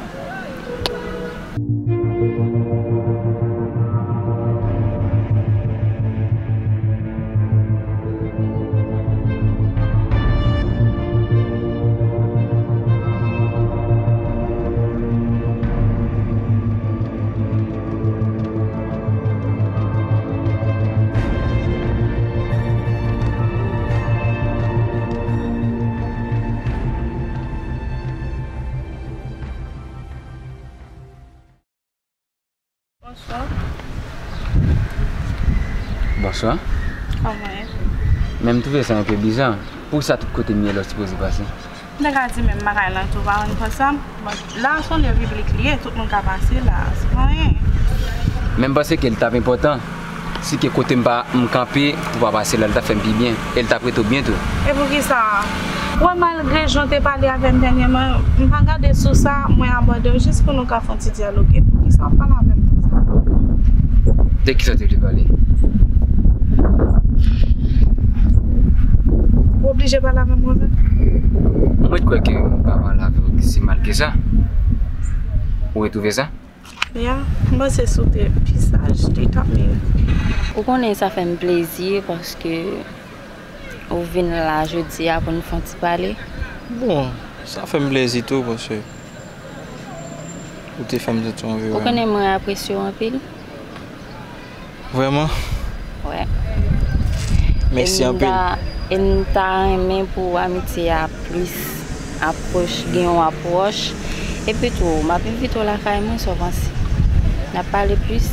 Bonswa. Bonswa. Kòman w ye? Men m twouve sa yon pe biza. Poukisa tout kote m ye la w sipoze pase? M te ka di menm bagay lan tou, pa konn konsa. Bon, la se yon lye piblik li ye, tout moun ka pase la, se pa anyen. Men m panse ke l t ap enpòtan si ke kote m pa, m kanpe, ou pa pase la, l t ap fè m pi byen. E l t ap rete w byen tou. E poukisa? Wè, malgre jan w te pale avè m dènyèman, m pa gade sou sa, mwen abòde w jis pou nou ka fè yon ti dyaloge. Poukisa w ap pale avè m konsa? De kisa w te vle pale? Ou oblije pale avè m konsa? Mwen kwè ke m pa pale avè w si mal ke sa. Ou retwouve sa? Ya, m panse si w te pi saj, li t ap miye. Ou konnen sa fè m plezi paske ou vin la jodi a pou n fè yon ti pale. Bon, sa fè m plezi tou paske ou te fè m santi w anvi wè m. Ou konnen mwen apresye w anpil. Vrèman? Wè. Mèsi anpil. E m ta, e m ta renmen pou amitye a plis apwòch, gen yon apwòch. Epi tou, m ap envite w lakay mwen, sa w panse? N ap pale plis?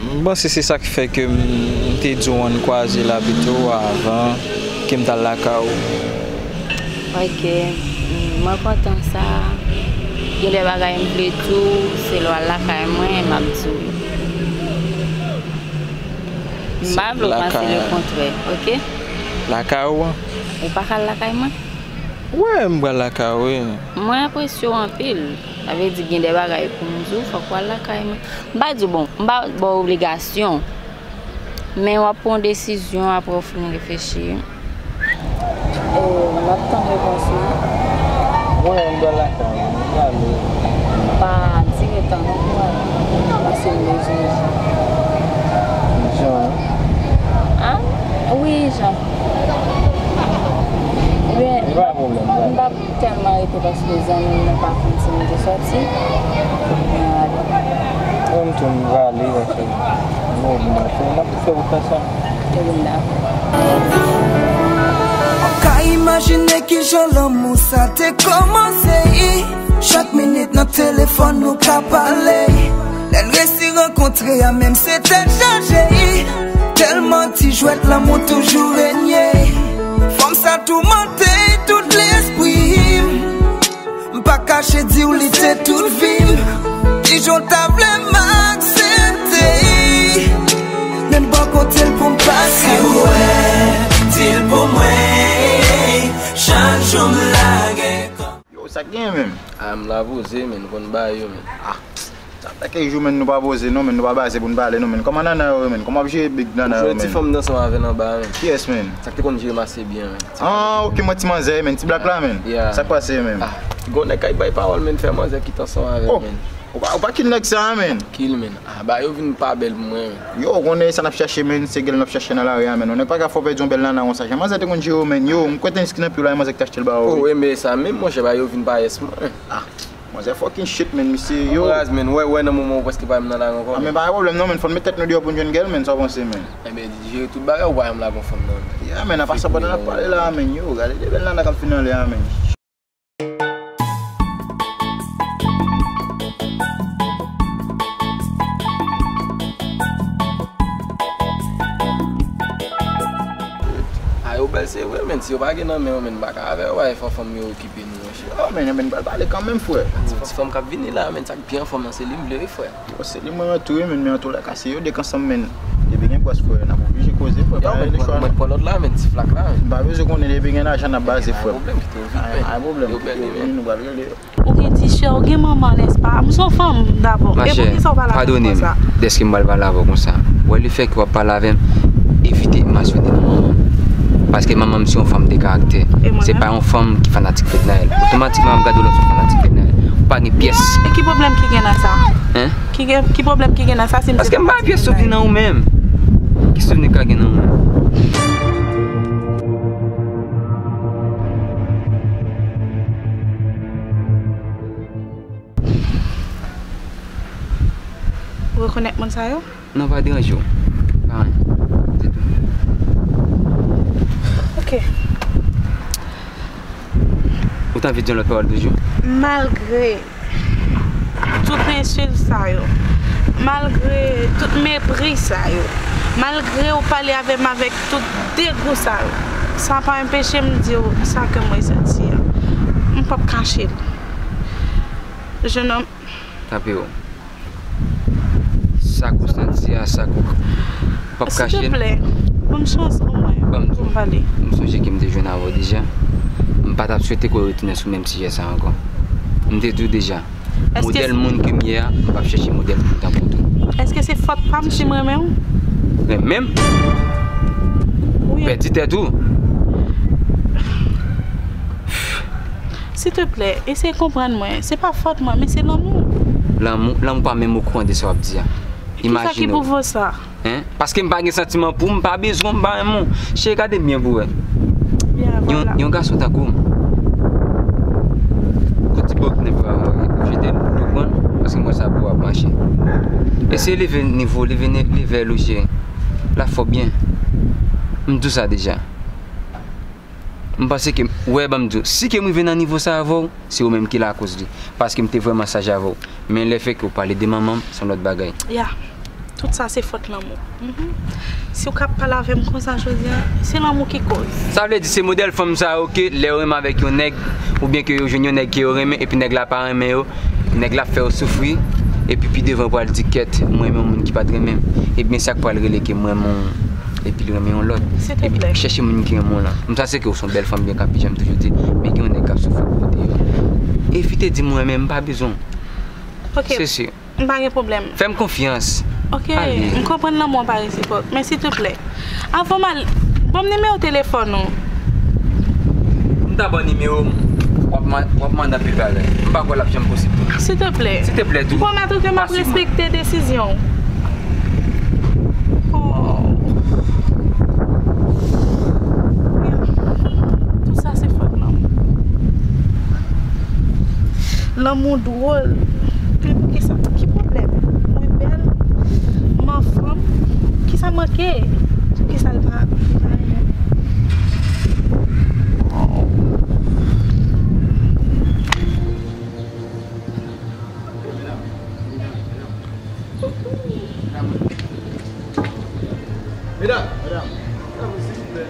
M panse se sa k fè ke m, m te di w ann kwaze la pito avan ke m t al lakay ou. Ok, mwen kontan sa. Gen de bagay m vle di w, se lè w al lakay mwen, m ap di w yo. M pa vle w panse lekontrè, ok? Lakay ou an? Ou pa ka al lakay mwen? Wi, m pral lakay ou, wi. Mwen apresye w anpil. Sa vle di gen de bagay pou m di w, fòk w al lakay mwen. M pa di w, bon, m pa ba w obligasyon. Men w ap pran yon desizyon apre w fin reflechi. E, m ap tann repons ou. Mwen, m pral lakay mwen, m prale. Pa dire tan non pou w ale. Paske m bezwen Jean. Jean? A? Wi, Jean. Ebyen, m p ap tèlman rete paske zanmi m nan pa konn si m te sòti. Mwen ale. Mwen tou m prale paske mwen vin nan fen, n ap fè wout ansanm. Ebyen, dakò. Ou ka imajine kijan lanmou sa te kòmanse. Chak minit nan telefòn nou ka pale. Lè n resi rankontre a, menm se tèt chaje. Tèlman ti jwèt lanmou toujou renye. Fanm sa toumante tout lespri m. M pa kache di w li te tout vi m. Kijan w ta vle m aksepte? Men m bò kote l pou m pase. Si w wè, di l pou mwen. Chak jou m lage kò. Yo, sa k genyen menm? A, m la poze, men, m konn bagay yo, men. Ah, sa fè kèk jou, men, nou pa poze, non, men, nou pa pase pou n pale, non, men. Kòman nana yo, men? Kòman ap jere big nana yo, men? Jodi fanm nan ansanm avè l anba, men. Kiyès, men? Sa k te konn jere m ase byen, men. Ah, ok, mwen ti manzè, men. Ti blak la, men. Yeah. Sa k pase, men? Ah, gon nèg k ap bay pawòl, men, fè manzè kite ansanm avè l, men. Ou pa, ou pa kill nèg sa a, menn. Kill, menn. Ah, ba yo vin pa bèl pou mwen, menn. Yo, ou konnen sa n ap chache, menn, se gèl n ap chache nan lari a, menn. Yon nèg pa ka fè w pèdi yon bèl nana konsa. Jan manzè te konn jere w, menn. Yo, m kwè tenis ki nan pye w la, manzè ki te achte l ba ou. Oh, wi, men sa menm, monchè, ba yo vin pa yès mwen. Ah, manzè fucking shit, menn, misye, yo. Raz, menn, wè, wè, nan moman ou prèske pa menm nan lari ankò, ah, men pa gen pwoblèm, non, menn, fò n met tèt nou deyò pou n jwenn gèl, menn, sa w panse, menn? Enben, jere tout bagay, ou pa janm lage yon fanm, non. Yeah, menn, apa sa pandan n ap pale la, menn, yo, gade de bèl nana k ap vin anlè a, menn. A yo bèl se vre, menn. Si yo pa gen nan men yo, menn, m pa ka avè yo, fò fanm yo okipe nou, monchè. Oh, menn, menn, pral pale kanmenm, frè. Ti fanm k ap vini la, menn, sa k byen anfòm nan, se li m vle, wi, frè. Yo, se li mwen mwen tou, wi, menn, men antouka, se yo de k ansanm, menn. Depi gen bwòs, frè, n ap oblije koze, frè. Yo, pa gen lòt chwa, non. Mwen pran lòt la, menn, ti flak la, menn. M pa bezwen konnen, depi gen lajan, n ap baze, frè. Pa gen pwoblèm, kite yo vini, nou pral rele yo. Ou gen ti chè, ou gen manman, nèspa? M se yon fanm, dabò. E poukisa ou pale avè m konsa? Dèske m pral pale avè w konsa. Wè, lefètke w ap pale avè m, evite mansyone non manman m. Paske manman m se yon fanm de karaktè. Se pa yon fanm ki fanatik Fednaelle. Otomatikman, m ap gade w lè w se yon fanatik Fednaelle. Ou pa gen pyès. E ki pwoblèm ki gen nan sa? Hein? Ki gen, ki pwoblèm ki gen nan sa si m se fanatik Fednaelle? Paske m pa gen pyès souvni nan ou menm. Ki souvni ka gen nan ou menm? Ou rekonèt moun sa yo? Non, pa deranje w. Pa anyen. Se tou. Ok. Ou ta anvi di yon lòt pawòl toujou? Malgre tout ensilt sa yo, malgre tout mepri sa yo, malgre ou pale avè m avèk tout degou sa yo, sa pa anpeche m di w sa ke m resenti an. M p ap kache l. Jenòm. Tape w. Sa k ou santi a, sa k ou p ap kache l. Silteplè, ban m chans omwen pou m pale. M sonje ke m te jwenn avè w deja. M pa t ap swete ke w retounen sou menm sijè sa a ankò. M te di w deja, modèl moun ke m ye a, m p ap chèche modèl moun tankou w tou. Èske se fòt pa m si m renmen w? Renmen m? Wi. Pèdi tèt ou. Silteplè, eseye konprann mwen. Se pa fòt mwen, men se lanmou. Lanmou, lanmou pa menm okouran de sa w ap di a. Imajine w. Kisa ki pwouve w sa? Hein? Paske m pa gen santiman pou w, m pa bezwen w, m pa renmen w. Cheri, gade m byen pou w wè. Yon, yon gason tankou w, kou ti bòk nan pye w a, ou jete l, ou pran l, paske m wè sa pou w ap mache. Eseye leve nivo, leve ne-, leve l ou cheri. La fò byen. M di w sa deja. M panse ke, wè, ban m di w, si ke m rive nan nivo sa avè w, se ou menm ki lakoz li. Paske m te vrèman saj avè w. Men lefètke w pale de manman m, se yon lòt bagay. Ya. Tout sa se fòt lanmou. Mhm. Si w ka ap pale avè m konsa jodi a, se lanmou ki koz. Sa vle di se modèl fanm sa yo ke lè yo renmen avèk yon nèg, oubyen ke yo jwenn yon nèg ke yo renmen, epi nèg la pa renmen yo, nèg la ap fè yo soufri, epi pi devan yo pral di, kèt, m renmen yon moun ki pa t renmen m. Ebyen, sa k pral rele ke m renmen w, epi li renmen yon lòt. Epi chèche moun ki renmen w lan. M sa se ke w se yon bèl fanm byen kapijan, m toujou di, men gen yon nèg k ap soufri pou ou deyò. Evite di m renmen m, m pa bezwen w. Ok. Se si. M pa gen pwoblèm. Fè m konfyans. Ok, m konprann lanmou an pa resipwok, men silteplè, avan m al, ban m nimewo telefòn ou. M ta ba w nimewo m, w ap man-, w ap mande anpil bagay. M pa kwè l ap janm posib pou mwen. Silteplè. Silteplè tou. M pwomèt ou ke m ap respekte desizyon w. Oh. Tout sa se fòt lanmou. Lanmou dwòl. Men poukisa? Ki pwoblèm? Mwen bèl? M anfòm? Kisa manke? Poukisa l pa, li pa renmen m? Medam, medam, medam, silvouplè.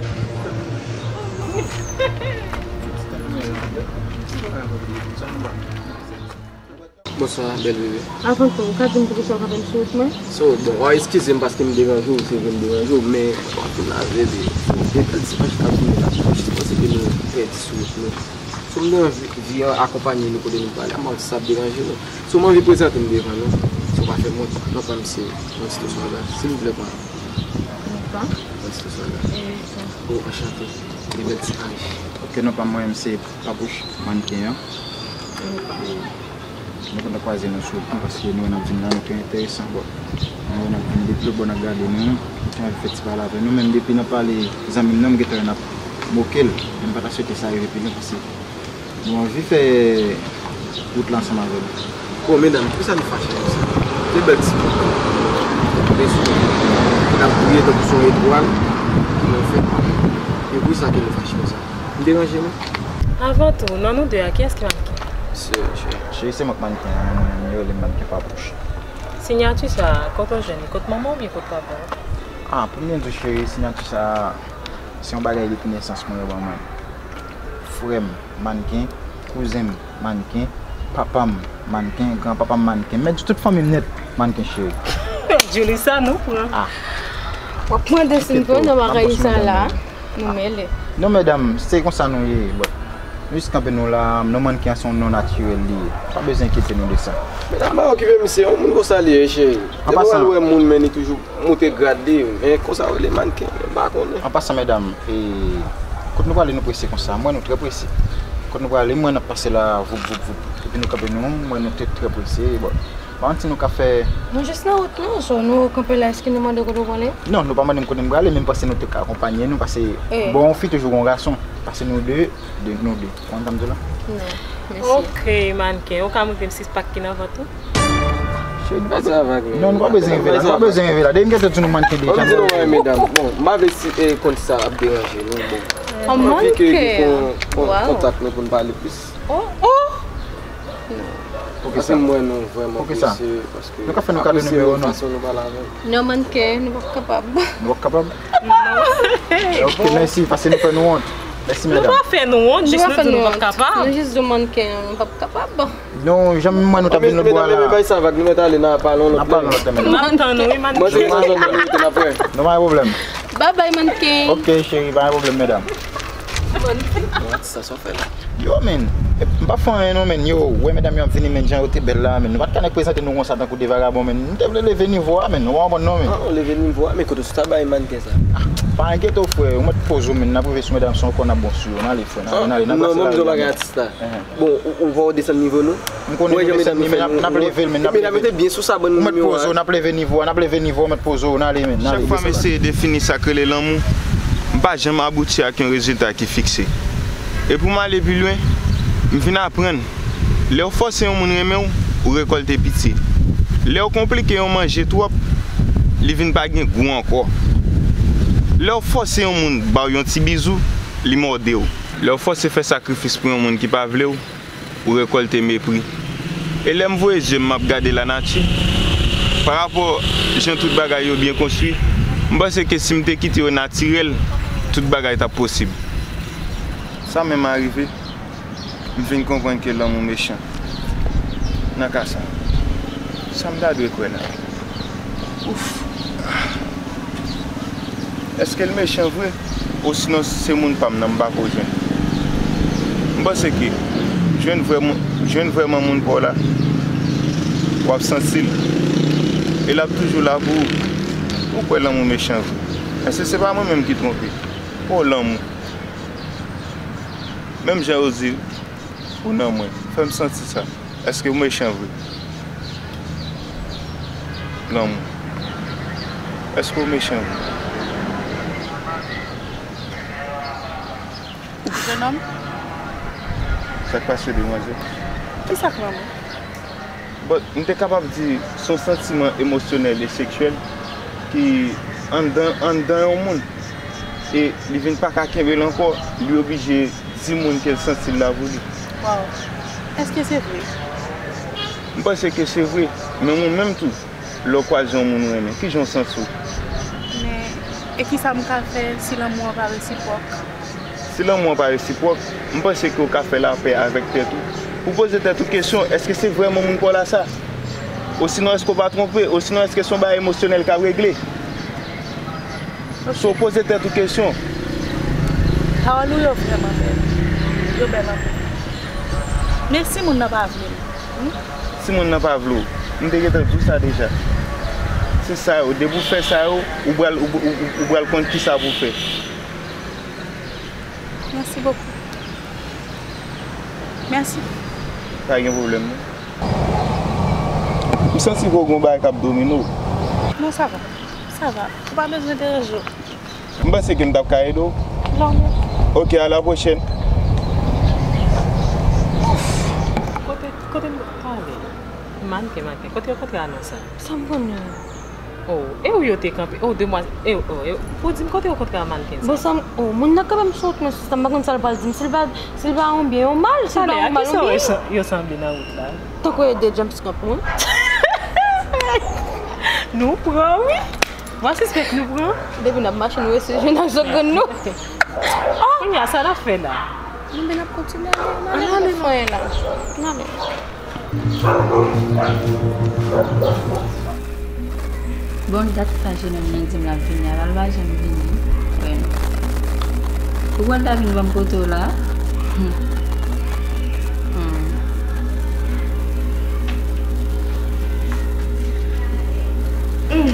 Bonswa, bèl bebe. Avan tou, ou ka di m poukisa w kanpe m sou wout mwen? So, bon, w a eskize m paske m deranje w, se vre m deranje w, men w ap vin lave de, de bèl ti anj k ap vini la. M jis panse ke nou pèdi sou wout nou. So, m te anvi, vi an akonpanye nou kote nou prale a, m pa konn si sa ap deranje nou. So, m anvi prezante m devan nou. Si w pa fè m wont, non pa m se Francisco Soaga, silvouplè, pa. Francisco Soaga. Oh, anchante. De bèl ti anj. Ok, non pa m, mwen menm se Papouch, mannken an. E, Nou kontan kwaze nou sou wout nou, paske nou wè n ap vin la, nou te enteresan, bon. Nou wè n ap vin depi lòt bò, n ap gade nou, nou te anvi fè ti pale avè nou, menm depi n ap pale zanmi m nan, m gentan wè n ap moke l, men m pa ta swete sa rive pi lwen, paske nou anvi fè wout la ansanm avè l. Bon, medam, poukisa nou fache konsa? Se bèl ti bout. Bezwen. N ap briye tankou se yon etwal ki nan fè. E poukisa ke nou fache konsa? M deranje nou? Avan tou, nan nou de a, kiyès ki manken? Se, se. Cheri, se mwen k manken an, mwen menm yo rele m manken pa bouch. Siyati sa a, kote w jwenn li? Kot manman w oubyen kot papa w? Ah, pou m byen di w, cheri, siyati sa a, se yon bagay depi nesans mwen yo ban mwen. Frè m manken, kouzen m manken, papa m manken, granpapa m manken, mèt di tout fanmi m nèt manken, cheri. Julissa, nou pran. Ah. W ap mande si n pran nan bagay sa la. Nou mele. Non, medam, se konsa nou ye. Bon. Nou jis kanpe nou la, non manken an se yon non natirèl li ye. Pa bezwen enkyete nou de sa. Medam, pa okipe misye, yon moun konsa li ye, cheri. An pasan, depi w al wè moun, men li toujou moute grad li, men konsa w rele manken, m pa konnen. An pasan, medam, e, kot nou prale nou prese konsa? M wè nou trè prese. Kot nou prale, m wè n ap pase la, voup, voup, voup. Epi nou kanpe nou, m wè nou te trè prese. Bon, pa manti nou ka fè. Nou jis nan wout nou, so nou kanpe la, èske nou mande w kote w prale? Non, nou pa mande m kote m prale, men m panse nou te ka akonpanye nou, paske, eh, bon, yon fi toujou gon gason, paske nou de, de, nou de. Konprann sa m di w la? Non, mèsi. Ok, manken, ou ka montre m sis pak ki nan vant ou? Cheri, nou pa bezwen, non, nou pa bezwen rive la, nou pa bezwen rive la. Depi m gentan di nou manken deja. Bon, m di nou, medam, bon, m pa vle si, eh, konn sa ap deranje nou, bon. An manken. Anvi ke gen kon-, kon-, kontak nou pou n pale plis. Oh, oh! Poukisa? Paske m wè nou vrèman prese, paske nou ka fè nou kado nimewo nou. Fason nou pale avè l. Non, manken, nou p ap kapab. Nou p ap kapab? Non. Ok, mèsi, paske nou fè nou wont. Mèsi, medam. Nou pa fè nou wont, jis nou di nou p ap kapab. Nou jis di manken, nou p ap kapab. Non, jan m wè nou t ap vin lòt bò a la. Medam, bay sa vag, nou mèt ale, n a pale yon lòt lè. N a pale yon lòt lè, medam. M ap tann ou, wi, manken. Mwen, se nan zòn nan nou rete, n ap wè. Non, pa gen pwoblèm. Bye bye, manken. Ok, cheri, pa gen pwoblèm, medam. Manken. Sa, sa w fè la? Yo, men, m pa fè anyen non, men, yo, wè medam yo ap vini, men, jan yo te bèl la, men, nou pa t ka nèk prezante nou konsa tankou de vagabon, men, nou te vle leve nivo a, men, ou pa konprann non, men. Ah, ou leve nivo a, men kote w sot al bay manken sa? Ah, pa enkyete w, frè, ou mèt poze w, men, n ap rive sou medam, se yon kò n ap bon sou yo, n ale, frè, n ale, n ale, n ap pase la. Non, mwen m di w bagay atis la. Bon, ou, ou pa w desann nivo nou? M konnen nou desann li, men n ap, n ap leve l, men n ap leve l. Medam yo te byen sou sa, ban nou nimewo a. Ou mèt poze w, n ap leve nivo a, n ap leve nivo a, ou mèt poze w, n ale, men, n ale. Chak fwa m eseye defini sa k rele lanmou, m pa janm abouti ak yon rezilta ki fikse. E pou m ale pi lwen, m vin aprann, lè w fòse yon moun renmen w, ou rekòlte pitye. Lè w konplike yon manje twòp, li vin pa gen gou ankò. Lè w fòse yon moun ba w yon ti bizou, li mòde w. Lè w fòse fè sakrifis pou yon moun ki pa vle w, ou rekòlte mepri. E lè m voye je m, m ap gade lanati, parapò jan tout bagay yo byen konstwi, m panse ke si m te kite yo natirèl, tout bagay t ap posib. Sa menm arive, m vin konprann ke lanmou mechan nan ka sa. Sa m ta dwe kwè la? Ouf! Èske l mechan vre? Osinon se moun pa m nan m pa ko jwenn? M panse ke jwenn vrè moun, jwenn vrèman moun pa w la, w ap santi l. E l ap toujou la pou ou. Ou kwè lanmou mechan vre? Èske se pa mwen menm ki twonpe? O lanmou! Menm jan yo di ou nan mwen, fè m santi sa. Èske w mechan vre? Lanmou. Èske w mechan vre? Jenòm. Sa k pase w, demwazèl? Kisa k lanmou? Bon, m te kapab di se yon santiman emosyonèl e seksyèl ki anndan, anndan yon moun. E li vin pa ka kenbe l ankò, li oblije di moun ke l santi l la pou li. Waw. Èske se vre? M panse ke se vre, men ou menm tou, lè w kwaze yon moun ou renmen, kijan w santi w? Men, e kisa m ka fè si lanmou an pa resipwòk? Si lanmou an pa resipwòk, m panse ke w ka fè lapè avèk tèt ou. Pou poze tèt ou kesyon, èske se vrèman moun pa w la sa? Osinon, èske w pa twonpe? Osinon, èske se yon bagay emosyonèl k ap regle? So, poze tèt ou kesyon. Pawòl ou yo vrèman bèl. Yo bèl anpil. Men si moun nan pa vle m, hmm? Si moun nan pa vle w, m te gentan di w sa deja. Se sa yo, depi w fè sa yo, ou pral, ou, ou, ou, ou pral konn kisa pou w fè. Merci beaucoup. Merci. Pa gen pwoblèm, non. M santi ke w gen yon bagay k ap domine w. Non, sa va. Sa va. Ou pa bezwen deranje w. M panse ke m t ap ka ede w. Non, non. Ok, à la prochaine. Kote, kote m pale? Manken, manken. Kote yo kontre a non sa? Sa m konnen. Oh, e ou yo te kanpe? Oh, demwazèl. E, oh, e, pou di m kote yo kontre a manken sa? Bon, sa m, oh, moun nan kanmenm sot, men sista, m pa konn sa l pral di m. Si l pa, si l pa yon byen, yon mal, si l pa yon mal, yon byen. Yo sanble nan wout la. Tankou e de James Camp moun. Nou pran, wi. Mwen sispèk nou pran. Depi n ap mache, nou resi jwenn ak zòt grenn nou. Kounye a, sa n ap fè la? Nou men n ap kontinye ale, n ale, nou fè anyen la. N ale. Bon, dat sa jenòm nan di m l ap vini a, l pa janm vini. Wè non. Ou pral ta vin ban m kote w la? Hmm. Hmm. Hmm.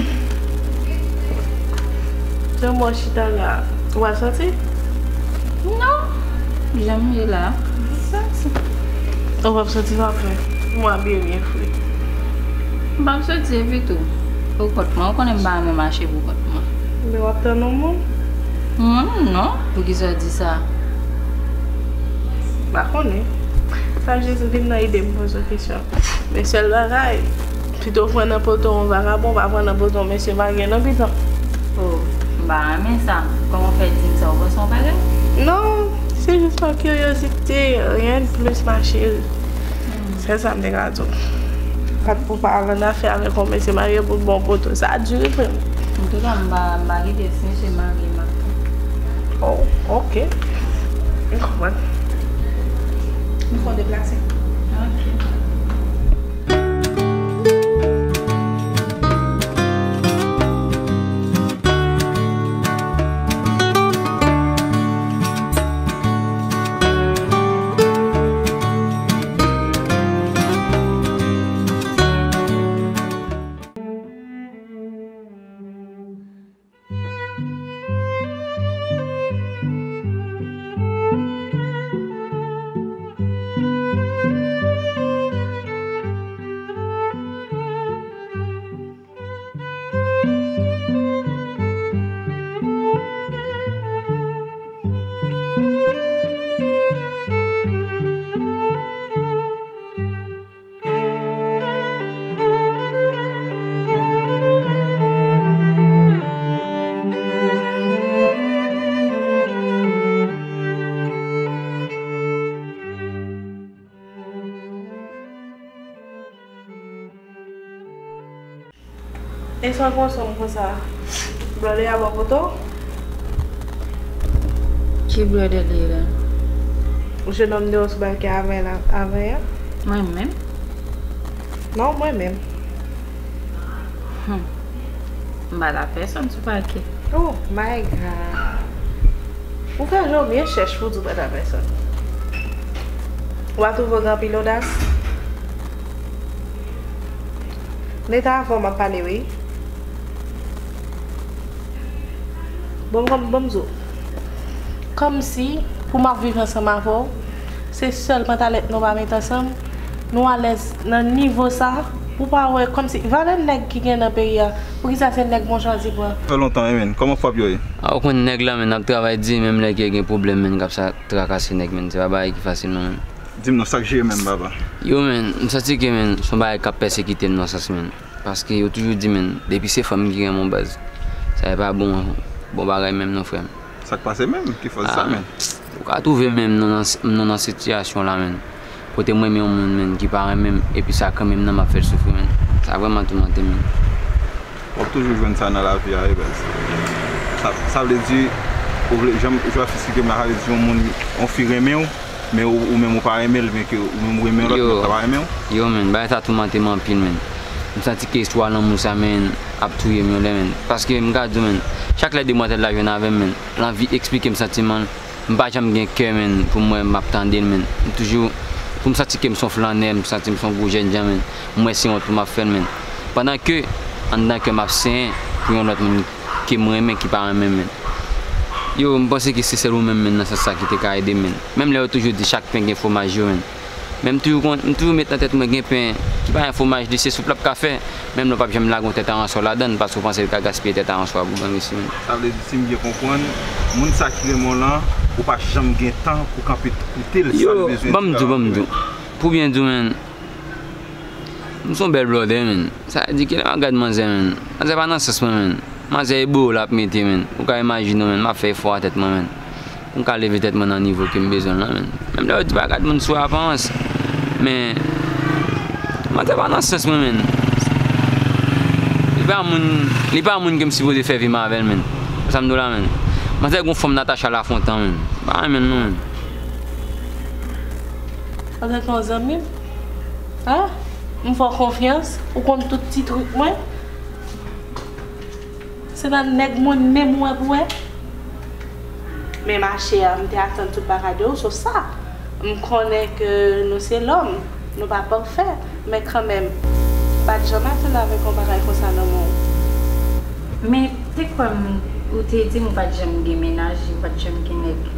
Jan mwen chita la, w ap soti? Non, jan m ye la. Ou p ap soti pa vre? Mwen abiye byen fre. M p ap soti epi tou. Ou kont mwen, ou konnen m pa renmen mache pou kont mwen. Men w ap tann yon moun? Yon moun non, poukisa w di sa? M pa konnen. Sa jis vin nan ide m poze w kesyon. Men sèl bagay, pito w pran nan poto yon vagabon, pa pran nan poto yon mesye marye non pitan. Oh, m pa renmen sa. Kòman w fè di m sa, ou panse yon bagay? Non, se jis pa kiryozite, rien de plus, ma chérie. Hmm. Se sa m te ka di w. Pa t pou pa al annafè avèk yon mesye marye pou l ba w poto. Sa di wi frè m. Antouka, m pa, m pa kite si misye marye m ap pran. Oh, ok. M konprann. Nou fè w deplase. Ok. E sa w konn sonm konsa? Blòdè a ba w poto? Ki blòdè li ye la? Jenòm de osbal ki avè la, avè a? Mwen menm? Non, mwen menm. Hmm. M pa ta pèsòn sou pakè. Oh my God. Ou fè je w byen chèch pou w di w pa ta pèsòn. Ou pa twouve w gen anpil odas? Neta, avè w m ap pale wi. Bon, kòm, bon, m di w. Kòmsi pou m ap viv ansanm avè w, se sèl pantalèt nou pa met ansanm, nou alèz nan nivo sa, ou pa wè kòmsi valè nèg ki gen nan peyi a, poukisa se nèg mwen chwazi pran? Fè lontan wi, men. Kòman frap yo ye? A, ou konn nèg la, men, ap travay di, menm lè ke gen pwoblèm, men, k ap sa trakase nèg, men. Se pa bagay ki fasil, non, men. Di m non, sa k jere menm, papa? Yo, men, m santi ke, men, se yon bagay k ap pèsekite m nan sans, men. Paske yo toujou di, men, depi se fanm ki renmen w, baz, sa e pa bon, bon bagay menm non, frè m. Sa k pase menm? Ki fòs sa, men? Ou ka twouve menm nan, nan, nan, nan sitiyasyon la, men. Kote m renmen yon moun, men, ki pa renmen m, epi sa kanmenm nan m ap fè l soufri, men. Sa vrèman toumante m, men. W ap toujou jwenn sa nan lavi a, wi, baz. Sa, sa vle di, ou vle, jan m, jan w ap esplike m la, sa vle di yon moun, yon fi renmen w, men ou, ou menm ou pa renmen l, men ke ou menm ou renmen yon lòt, men sa pa renmen w. Yo, men, bagay sa toumante m anpil, men. M santi ke istwa lanmou sa, men, ap touye m yon lè, men. Paske m ka di w, men, chak lè demwazèl la jwenn avè m, men, l anvi eksplike m santiman l, m pa janm gen kè, men, pou m wè m ap tande l, men. M toujou, pou m santi ke m se yon flannè, m santi m se yon gwo jènjan, men. M wè se wont pou m ap fè l, men. Pandan ke, anndan kè m ap senyen pou yon lòt moun ke m renmen, ki pa renmen m, men. Yo, m panse ke se sèl ou menm, men, nan sans sa ki te ka ede m, men. Menm lè yo toujou di chak pen gen fwomaj yo, men. Men m toujou konn, m toujou met nan tèt mwen gen pen ki pa gen fwomaj li, se soup l ap ka fè. Menm lè w p ap janm lage yon tèt aransò ladan l, paske w panse l ka gaspiye tèt aransò a pou gang isi menm. Sa vle di, si m byen konprann, moun sa ki renmen w lan, ou pa janm gen tan pou kanpe koute l, sa l bezwen di. Yo, ban m di w, ban m di w. Pou byen di w, menn, m se yon bèl blòdè, menn. Sa vle di, kilè m ap gad manzè, menn? Manzè pa nan sans mwen, menn. Manzè e bowo l ap mete, menn. Ou ka imajine w, menn, m ap fè efò a tèt mwen, menn, pou m ka leve tèt mwen nan nivo ke m bezwen l lan, menn. Menm lè yo di pa gad moun sou aparans, men manzè pa nan sans mwen, menn. Li pa moun, li pa moun ke m sipoze fè vi m avè l, menn. Sa m di w la, menn. Manzè gon fòm Natacha Lafontan, menn. M pa renmen l non, menn. Manzè se yon zanmi m. Hein? M fè w konfyans, ou konn tout ti trik mwen. Se nan nèg mwen menm ou wè pou wè. Men ma chère, m te atann tout bagay de ou, so sa. M konnen ke nou se lòm, nou pa pafè, men kanmenm, m pa t janm atann avèk yon bagay konsa nan men w. Men te kwè m, ou te di m ou pa t janm gen mennaj, ou pa t janm gen nèg.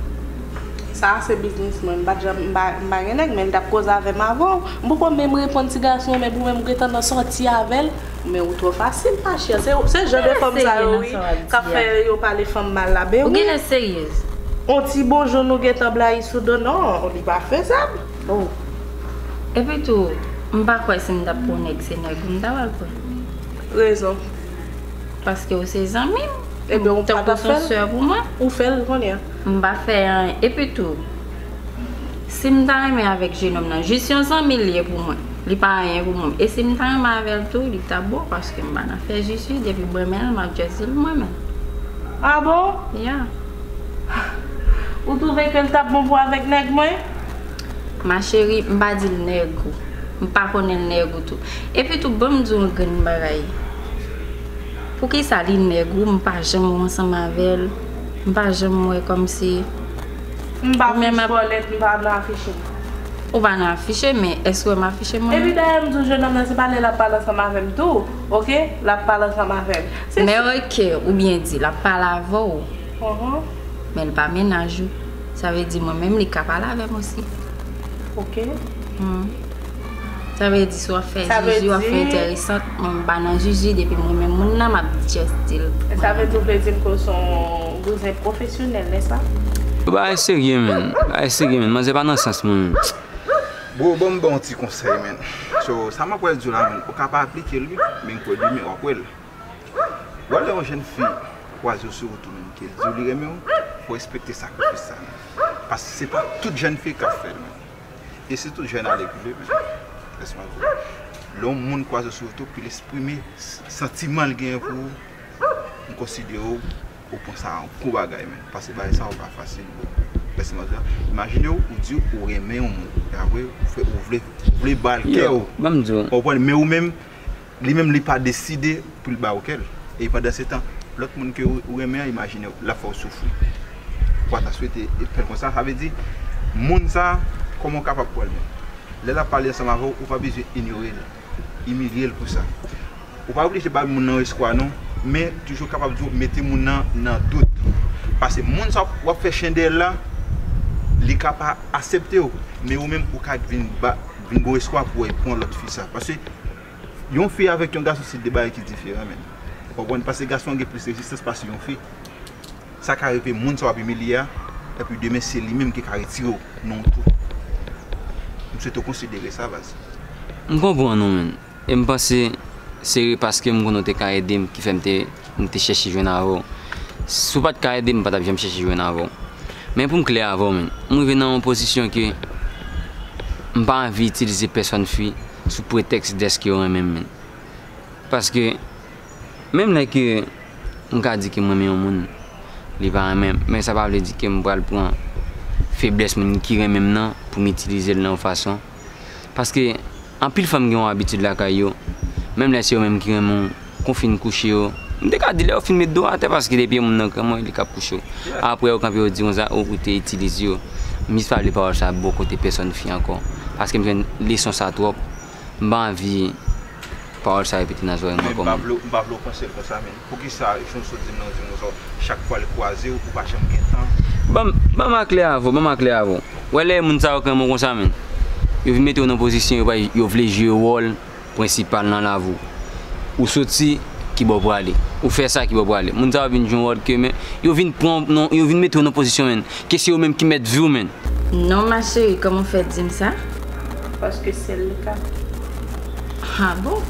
Sa a se biznis mwen, m pa t janm, m pa, m pa gen nèg, men l t ap koze avè m avan w. M poko menm reponn ti gason an, men pou menm ou gentan nan sòti avè l. Men ou twò fasil, ma chère. Se, se jan de fanm sa yo, wi, k ap fè yo pale fanm mal la, ben wi. Ou genlè seryez. On ti bonjou nou gentan blayi sou do, non, li pa fezab. Oh. Epi tou, m pa kwè si m t ap pran nèg, se nèg ou m ta pral pran. Rezon. Paske ou se zanmi m. Ebyen, ou pa ta fè l. Tankou se yon sè pou mwen. Ou fè l kounye a. M pa fè anyen. Epi tou, si m ta renmen avèk jenòm nan, jis yon zanmi l ye pou mwen. Li pa anyen pou mwen. E si m ta renmen avè l tou, li ta bon, paske m pa nan fè jis wi, depi m renmen l, m ap just di l m renmen l. Ah bon? Ya. Ou twouve ke l t ap bon pou avèk nèg mwen? Ma chérie, m pa di l nèg ou. M pa konnen l nèg ou tou. Epi tou, ban m di w yon grenn bagay. Poukisa li nèg ou, m pa janm wè ansanm avè l, m pa janm wè kòmsi. M pa fouch bòlèt, m pa nan afiche m. Ou pa nan afiche, men èske w wè m afiche mwen menm? Epi dayè, m di w, jenòm nan, se pa lè l ap pale ansanm avè m tou, oke? L ap pale ansanm avè m. Men oke, ou byen di, l ap pale avè w. Men l pa mennaj ou. Sa vle di mwen menm, li ka pale avè m osi. Oke. Sa vle di si w ap fè jiji, w ap fè enteresant, mwen m pa nan jiji, depi mwen menm moun nan, m ap just di l. Sa vle di w vle di m ke w se yon bouzen pwofesyonèl, nèsa? Bagay serye, menn. Bagay serye, menn. Manzè pa nan sans mwen, menn. Bro, ban m ba w yon ti konsèy, menn. So, sa m ap pral di w la, menn, ou ka pa aplike l, wi, men m kwè demen w ap wè l. Wè lè yon jèn fi kwaze w sou wout ou, menn, ke l di w li renmen w, fò w respekte sakrifis sa, menn. Paske se pa tout jèn fi k ap fè l, menn. E sitou jèn a lekile, menn. Lè yon moun kwaze w sou wout ou, pou l eksprime s-, santiman l genyen pou ou, m konsidere w, ou pran sa yon gwo bagay, menn. Paske bagay sa yo pa fasil, bro. Imajine w, ou di w renmen yon moun. E apre, ou fè, ou vle, ou vle ba l kè w. Ou konprann? Men ou menm, li menm, li pa deside pou l ba w kè l. E pandan se tan, lòt moun ke ou, ou renmen an, imajine w, l ap fè w soufri. Ou pa ta swete fè l konsa. Sa vle di, moun sa, kòman w kapab pran l menm? Lè l ap pale ansanm avè w, ou pa bezwen inyore l, imilye l pou sa. Ou pa oblije bay moun nan espwa non, men toujou kapab di w mete moun nan nan dout. Paske moun sa w ap fè chen dèyè l la, li ka pa aksepte w, men ou menm ou ka vin ba, vin gen espwa pou w pran lòt fi sa. Paske yon fi avèk yon gason se de bagay ki diferan, menn. Ou konprann? Paske gason an gen plis rezistans pase yon fi. Sa ka rive moun sa w ap imilye a, epi demen se li menm ki ka retire w nan yon twou. M swete w konsidere sa, baz. M konprann ou, menn. E m panse se paske m konnen w te ka ede m ki fè m te, m te chèche jwenn avè w. Si w pa t ka ede m, m pa t ap janm chèche jwenn avè w. Men pou m klè avè w, menn, m rive nan yon pozisyon ke m pa anvi itilize pèsòn fi sou pretèks dèske yo renmen m, menn. Paske menm lè ke m ka di ke m renmen yon moun, li pa renmen m, men sa pa vle di ke m pral pran feblès moun ki renmen m nan pou m itilize l nan yon fason. Paske anpil fanm gen yon abitid lakay yo, menm lè se yo menm ki renmen w, kon w fin kouche yo, m te ka di lè yo fin met do w atè, paske depi yon moun nan k renmen w, li k ap kouche w. Apre yo kanpe yo di konsa, ou, ou te itilize yo. M jis pa vle pawòl sa bò kote pèsòn fi ankò, paske m jwenn leson sa twòp. M pa anvi pawòl sa repete nan zòrèy mwen ankò. Men m pa vle, m pa vle w panse l konsa, men. Poukisa, jan w sot di m nan, w di m konsa, chak fwa l kwaze w, ou pa janm gen tan? Ban m, ban m aklè avè w, ban m aklè avè w. Wè lè moun sa yo k renmen w konsa, menn. Yo vin mete w nan pozisyon yo, yo vle jwe wòl prensipal nan lavi w. Ou soti, ki bò w prale? Ou fè sa, ki bò w prale? Moun sa yo vin jwe yon wòl ke, men yo vin pran non, yo vin mete w nan pozisyon, men, ke se yo menm ki mèt vi w, men. Non, ma chérie, kòman w fè di m sa? Paske se le ka. Ah bon?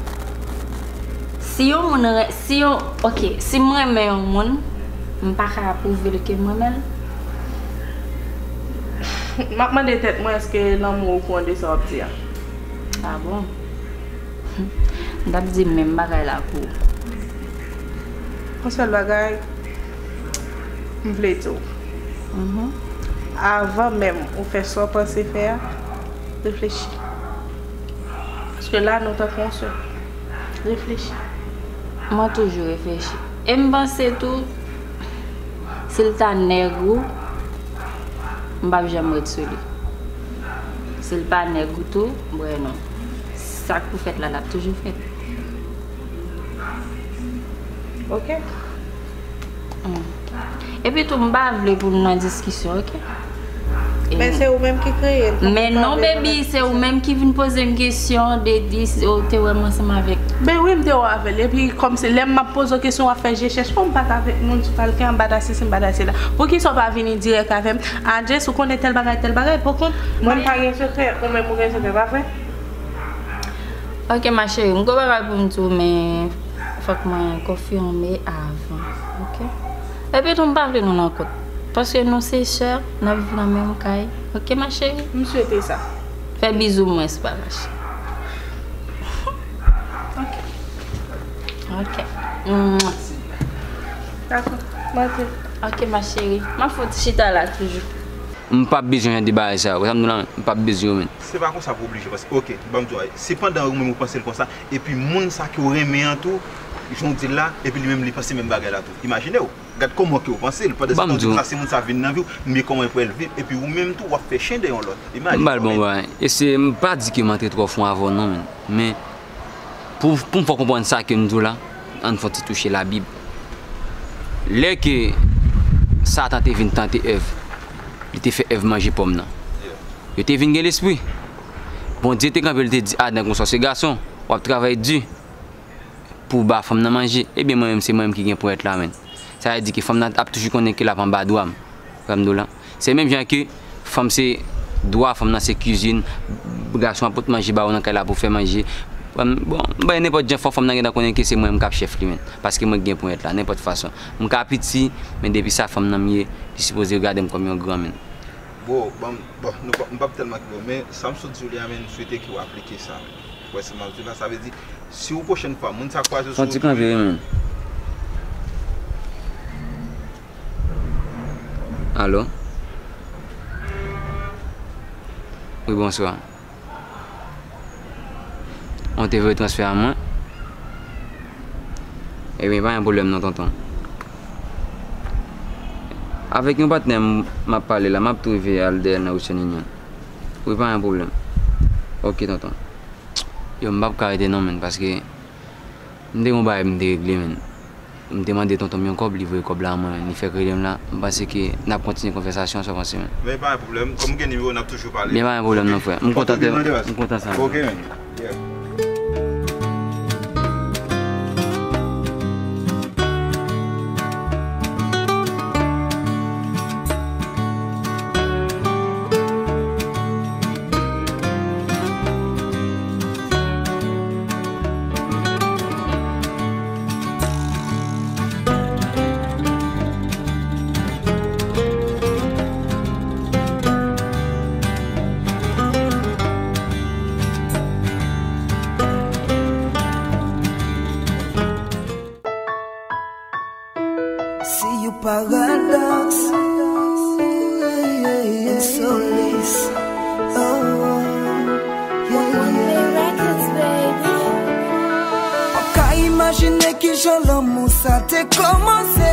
Si yon moun, re- si yon, ok, si m renmen yon moun, m pa ka pwouve l ke m renmen l? M ap mande tèt mwen, èske lanmou okouran de sa w ap di a? Ah bon? M t ap di menm bagay la pou ou. Yon sèl bagay, m vle di w. Mhm. Avan menm ou fè sa w panse fè a, reflechi. Paske la, nou tankou yon sèl. Reflechi. Mwen toujou reflechi. E m panse tou, si l ta nèg ou, m p ap janm ret sou li. Si l pa nèg ou tou, m wè non. Sa k pou fèt la, l ap toujou fèt. Ok. Mm. Epi tou, m pa vle pou n nan diskisyon, ok? E Men se ou menm ki kreye l, fòk Men ou non, pa vle baby, se ou menm ki vin poze m kesyon de di si ou te wè m ansanm avèk. Ben wi, m te wè avè l. Epi kòmsi lè m ap poze w kesyon, w ap fè je chèch. Oh, m pa t avèk moun sou kalken, m pa t asisi, m pa t asila. Poukisa w pa vini dirèk avè m? Adjes, ou konnen tèl bagay, tèl bagay, pokont. Mwen m pa gen sekrè, ou menm ou gen sekrè, pa vre? Ok, ma chérie, m gon bagay pou m di w, men fòk mwen konfime avan, ok? Epi tou, m pa vle nou nan kont. Paske nou se sè, n ap viv nan menm kay. Ok, ma chérie? M swete sa. Fè bizou mwen, si pa mache. Ok. Ok. Mwah. Dakò. M antre. Ok, ma chérie. M ap fè yon ti chita la toujou. M p ap bezwen jan de bagay sa yo. Sa m di w la, m p ap bezwen yo, men. Se pa konsa pou oblije panse. Ok, ban m di w, se pandan ou menm ou panse l konsa, epi moun sa ke w renmen an tou, jan w di l la, epi li menm li panse menm bagay la tou. Imajine w, gad kòman ke w panse l, pandan se tan w di konsa, si moun sa vin nan vi w, men kòman l pral viv, epi ou menm tou, w ap fè chen dèyè yon lòt. Imajine w, men. M ba l bon bagay. E se, m pa di ke m antre twò fon avè w non, men. Men, pou, pou m fè w konprann sa ke m di w la, ann fè yon ti touche Labib. Lè ke Satan te vin tante Èv, li te fè Èv manje pòm nan. Yo te vin gen lespri. Bondye te kanpe, li te di Adan konsa, se gason, w ap travay di pou w ba fanm nan manje. Ebyen, mwen menm, se mwen menm ki gen ponyèt la, men. Sa vle di ke fanm nan ap toujou konnen ke l ap anba dwa m. Frè m di w la. Se menm jan ke fanm se dwa fanm nan se kizin, gason ap pot manje ba ou nan kay la pou fè manje. Bon, m bay nenpòt jan fò fanm nan gentan konnen ke se mwen menm k ap chèf li, men. Paske mwen k gen ponyèt la, nenpòt fason. M ka piti, men depi sa fanm nan m ye, li sipoze gade m kòm yon gran, men. Bro, bon, bon, nou pa, m p ap tèlman ki bon, men sa m sot di w li a, men m swete ke w aplike sa, men. Ou wè sa m ap di w la, sa vle di, si w pwochèn fwa, moun sa kwaze w sou wout ou, men. Alo? Wi, bonswa. Ou te voye transfè a mwen? Ebyen, pa gen pwoblèm non, tonton. Avèk yon patnè m, m ap pale la, m ap tou rive al dèyè l nan Western Union. Wi, pa gen pwoblèm. Ok, tonton. Yo, m p ap ka rete non, men, paske m te gen yon bagay m te regle, men. M te mande tonton m yon kòb, li voye kòb la ban mwen, li fèk rele m la. M panse ke n ap kontinye konvèsasyon an, sa w panse, men? Men pa gen pwoblèm, kòm m gen nimewo, n ap toujou pale. Men pa gen pwoblèm non, frè. M kontan, m kontan sa. Ok, men. Yeah. See you, Paradox. Solis. Oh, oh. Yeah, yeah. Records, baby. M ka imajine kijan lanmou sa te kòmanse.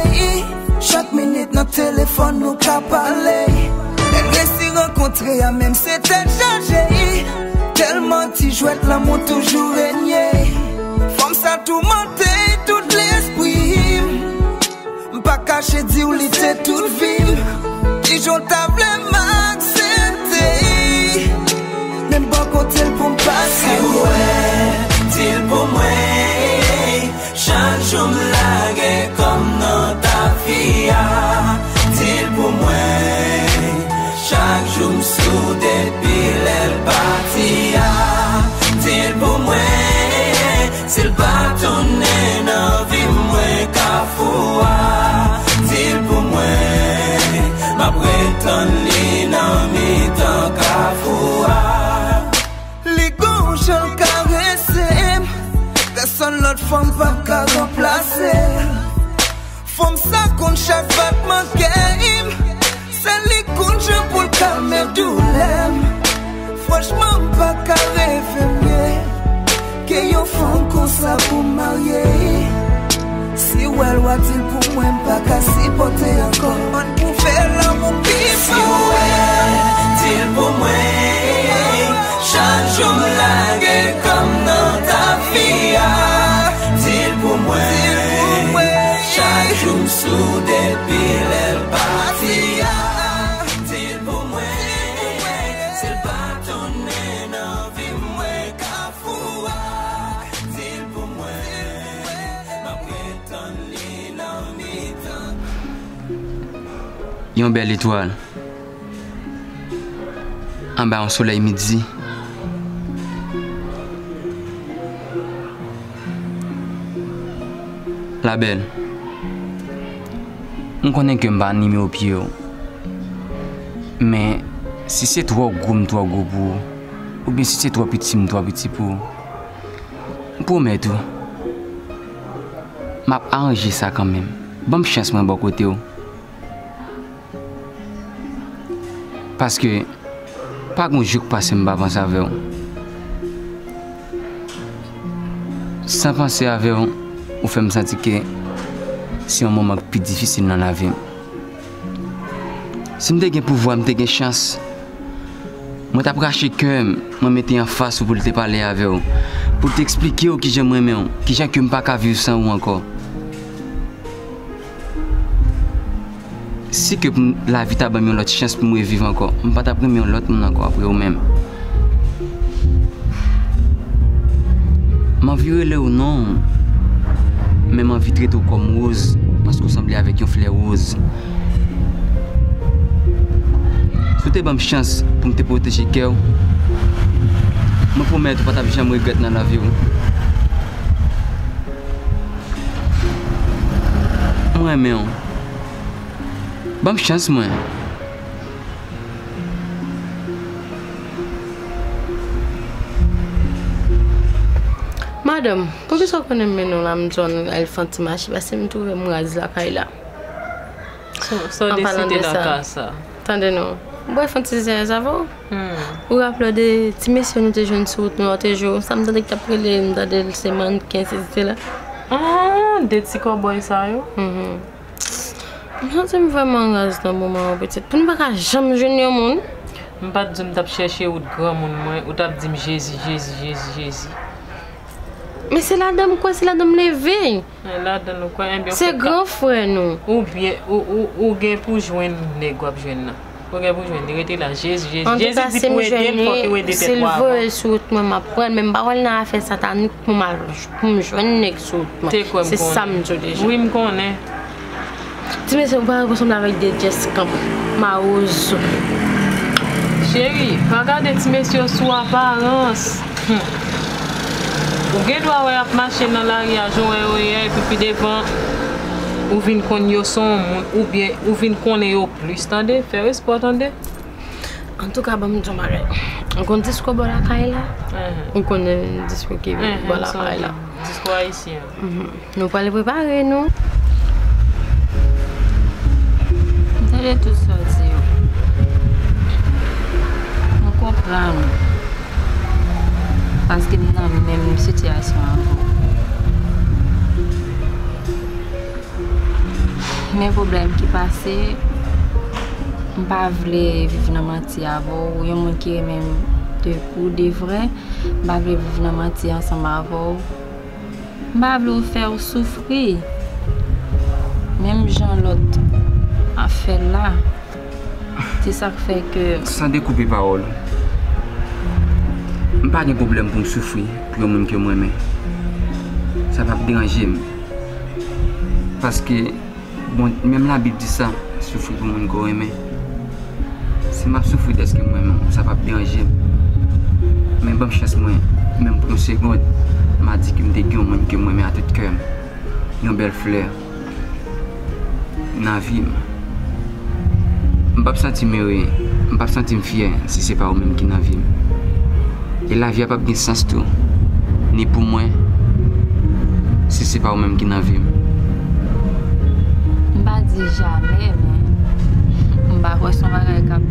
Chak minit nan telefòn nou ka pale. Lè n resi rankontre a, menm se tèt chaje. Tèlman ti jwèt lanmou toujou renye. Fanm sa toumante tout lespri m. M pa kache di w li te tout vi m. Kijan w ta vle m aksepte? Menm bò kote Si w wè, di l pou mwen. Chak jou m lage kò m nan tafya. Di l pou mwen. Chak jou m sou depi lè l pati a. Di l pou mwen. Si l pa tounen nan vi m, mwen Kafou a. Di l pou mwen. M ap ret tann li nan mitan Kafou a. Li gon jan l karese m, pèsonn lòt fanm p ap ka ranplase l. Fanm sa konn chak batman kè m, sèl li konn jan pou l kalme doulè m. Franchman, m pa ka reve mye ke yon fanm konsa pou m marye. Si w wè l, w a di l pou mwen, m pa ka sipòte ankò. Ann pwouve lanmou pi fò. Si w wè, di l pou mwen. Chak jou m lage kò m nan tafya. Di l pou mwen. Chak jou m sou depi lè l pati a. Di l pou mwen. Si l pa tounen nan vi m, mwen Kafou a. Di l pou mwen. M ap ret tann li nan mitan. Yon bèl etwal. Anba yon solèy midi. Labèl, m konnen ke m pa nimewo pye w. Men, si se twò gwo m twò gwo pou ou, oubyen si se twò piti m twò piti pou ou, m pwomèt ou, m ap aranje sa kanmenm. Ban m chans mwen bò kote w. Paske pa gon jou k pase m pa panse avè w. San panse avè w, ou fè m santi ke se yon moman k pi difisil nan lavi m. Si m te gen pouvwa, m te gen chans, mwen t ap rache kè m, mwen mete anfas ou pou l te pale avè w, pou l te eksplike w kijan m renmen w, kijan ke m pa ka viv san ou ankò. Si ke pou m, lavi ta ban m yon lòt chans pou m reviv ankò, m pa t ap renmen yon lòt moun ankò apre ou menm. M anvi rele w non, men m anvi trete w kòm Woz, paske w sanble avèk yon flè woz. Si w te ban m chans pou m te pwoteje kè w, mwen pwomèt ou pa t ap janm regrèt nan lavi w. Mwen renmen w. Ban m chans mwen. Madanm, poukisa w konnen m mennen w la, m di w ann al fè yon ti mache, paske m twouve m raz lakay la. Sa, sa w deside nan ka sa? Tande non. M pral fè yon ti zèyèz avè w. Hmm. Ou raple w de ti mesye nou te jwenn sou wout nou lòt jou? Sa m tande ki t ap rele, m tande l se mannken, sesi, sela. Ah, de ti kòbòy sa yo? Mhm. M santi m vrèman raz nan moman an, pitit. Pou nou pa ka janm jwenn yon moun. M pa t di w m t ap chèche wout granmoun mwen, ou t ap di m Jezi, Jezi, Jezi, Jezi. Men se ladan m kwè, se ladan m leve. Men ladan nou kwè, enben, se gran frè nou. Oubyen, ou, ou, ou gen pou jwenn nèg w ap jwenn nan. Ou gen pou jwenn li, rete la. Jezi, Jezi, Jezi di pou ede l, fòk ou ede tèt ou avan. Si l voye l sou wout mwen, m ap pran l, men m pa wè l nan afè satanik pou m al, pou m jwenn nèg sou wout mwen. Se sa m di w deja. Wi, m konnen. Ti mesye, ou pa resanble avèk de djès kanp mawozo. Cheri, pa gade ti mesye yo sou aparans. Hmm. Ou gen dwa wè y ap mache nan lari a, jan w wè yo ye a, epi pi devan, ou vin konn yo se yon moun, oubyen ou vin konnen yo plis, tande? Fè respè w, tande? Antouka, ban m di w yon bagay. Ou konn disko bò lakay la? Enhen. Ou konnen disko ki bò lakay la? Enhen, m sonje. Disko ayisyen an. Mhm. Nou pral prepare nou. M tande tout sa w di yo. M konprann ou. Paske m nan menm sitiyasyon avè w. Men pwoblèm ki pase, m pa vle viv nan manti avè w. Ou yon moun ki renmen m de pou de vrè. M pa vle viv nan manti ansanm avè w. M pa vle w fè w soufri. Menm jan lòt ap fè l la. Se sa k fè ke... San dekoupe pawòl ou, M pa gen pwoblèm pou m soufri pou yon moun ke m renmen. Sa p ap deranje m. Paske, bon, menm Labib di sa, soufri pou moun ke w renmen. Si m ap soufri dèske m renmen w, sa p ap deranje m. Men ban m chans mwen, menm pou yon segonn, m a di ke m te gen yon moun ke m renmen a tout kè m. Yon bèl flè nan vi m. M p ap santi m ere, m p ap santi m fyè si se pa ou menm ki nan vi m. E lavi a p ap gen sans tou, ni pou mwen, si se pa ou menm ki nan vi m. M pa di jamè, men m pa kwè se yon bagay k ap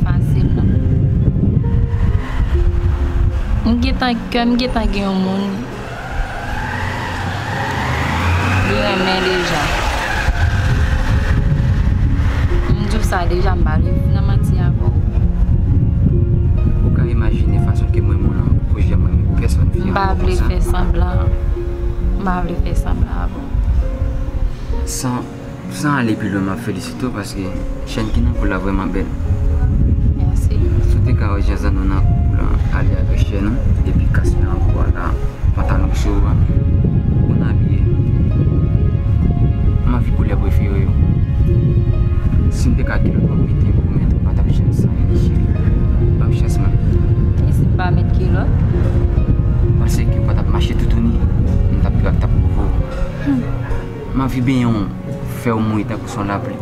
fasil, non. M gentan, kè m gentan gen yon moun li renmen deja. M di w sa deja, m pa vle nan manti avè w. Ou ka imajine fason ke mwen, mwen lan, poko janm renmen pèsòn fi ankò konsa. M pa vle fè sanblan. M pa vle fè sanblan avè w. San San ale pi lwen, m ap felisite w paske chèn ki nan kou la vrèman bèl. Mèsi. Si w te ka wè jan zanno nan kou la ale avèk chèn ou, epi kas ki nan kou a la, pantalon ki sou ou a, ou konn abiye. M anvi koulè prefere w. Si m te ka kilòt, m ap mete l pou mèt ou pa t ap janm sa, cheri. Ban m chans mwen. E si m pa met kilòt? M panse ke w pa t ap mache toutouni, m t ap, t ap kouvri w. Hmm. M anvi benyen w, fè w mouri tankou se yon lapli.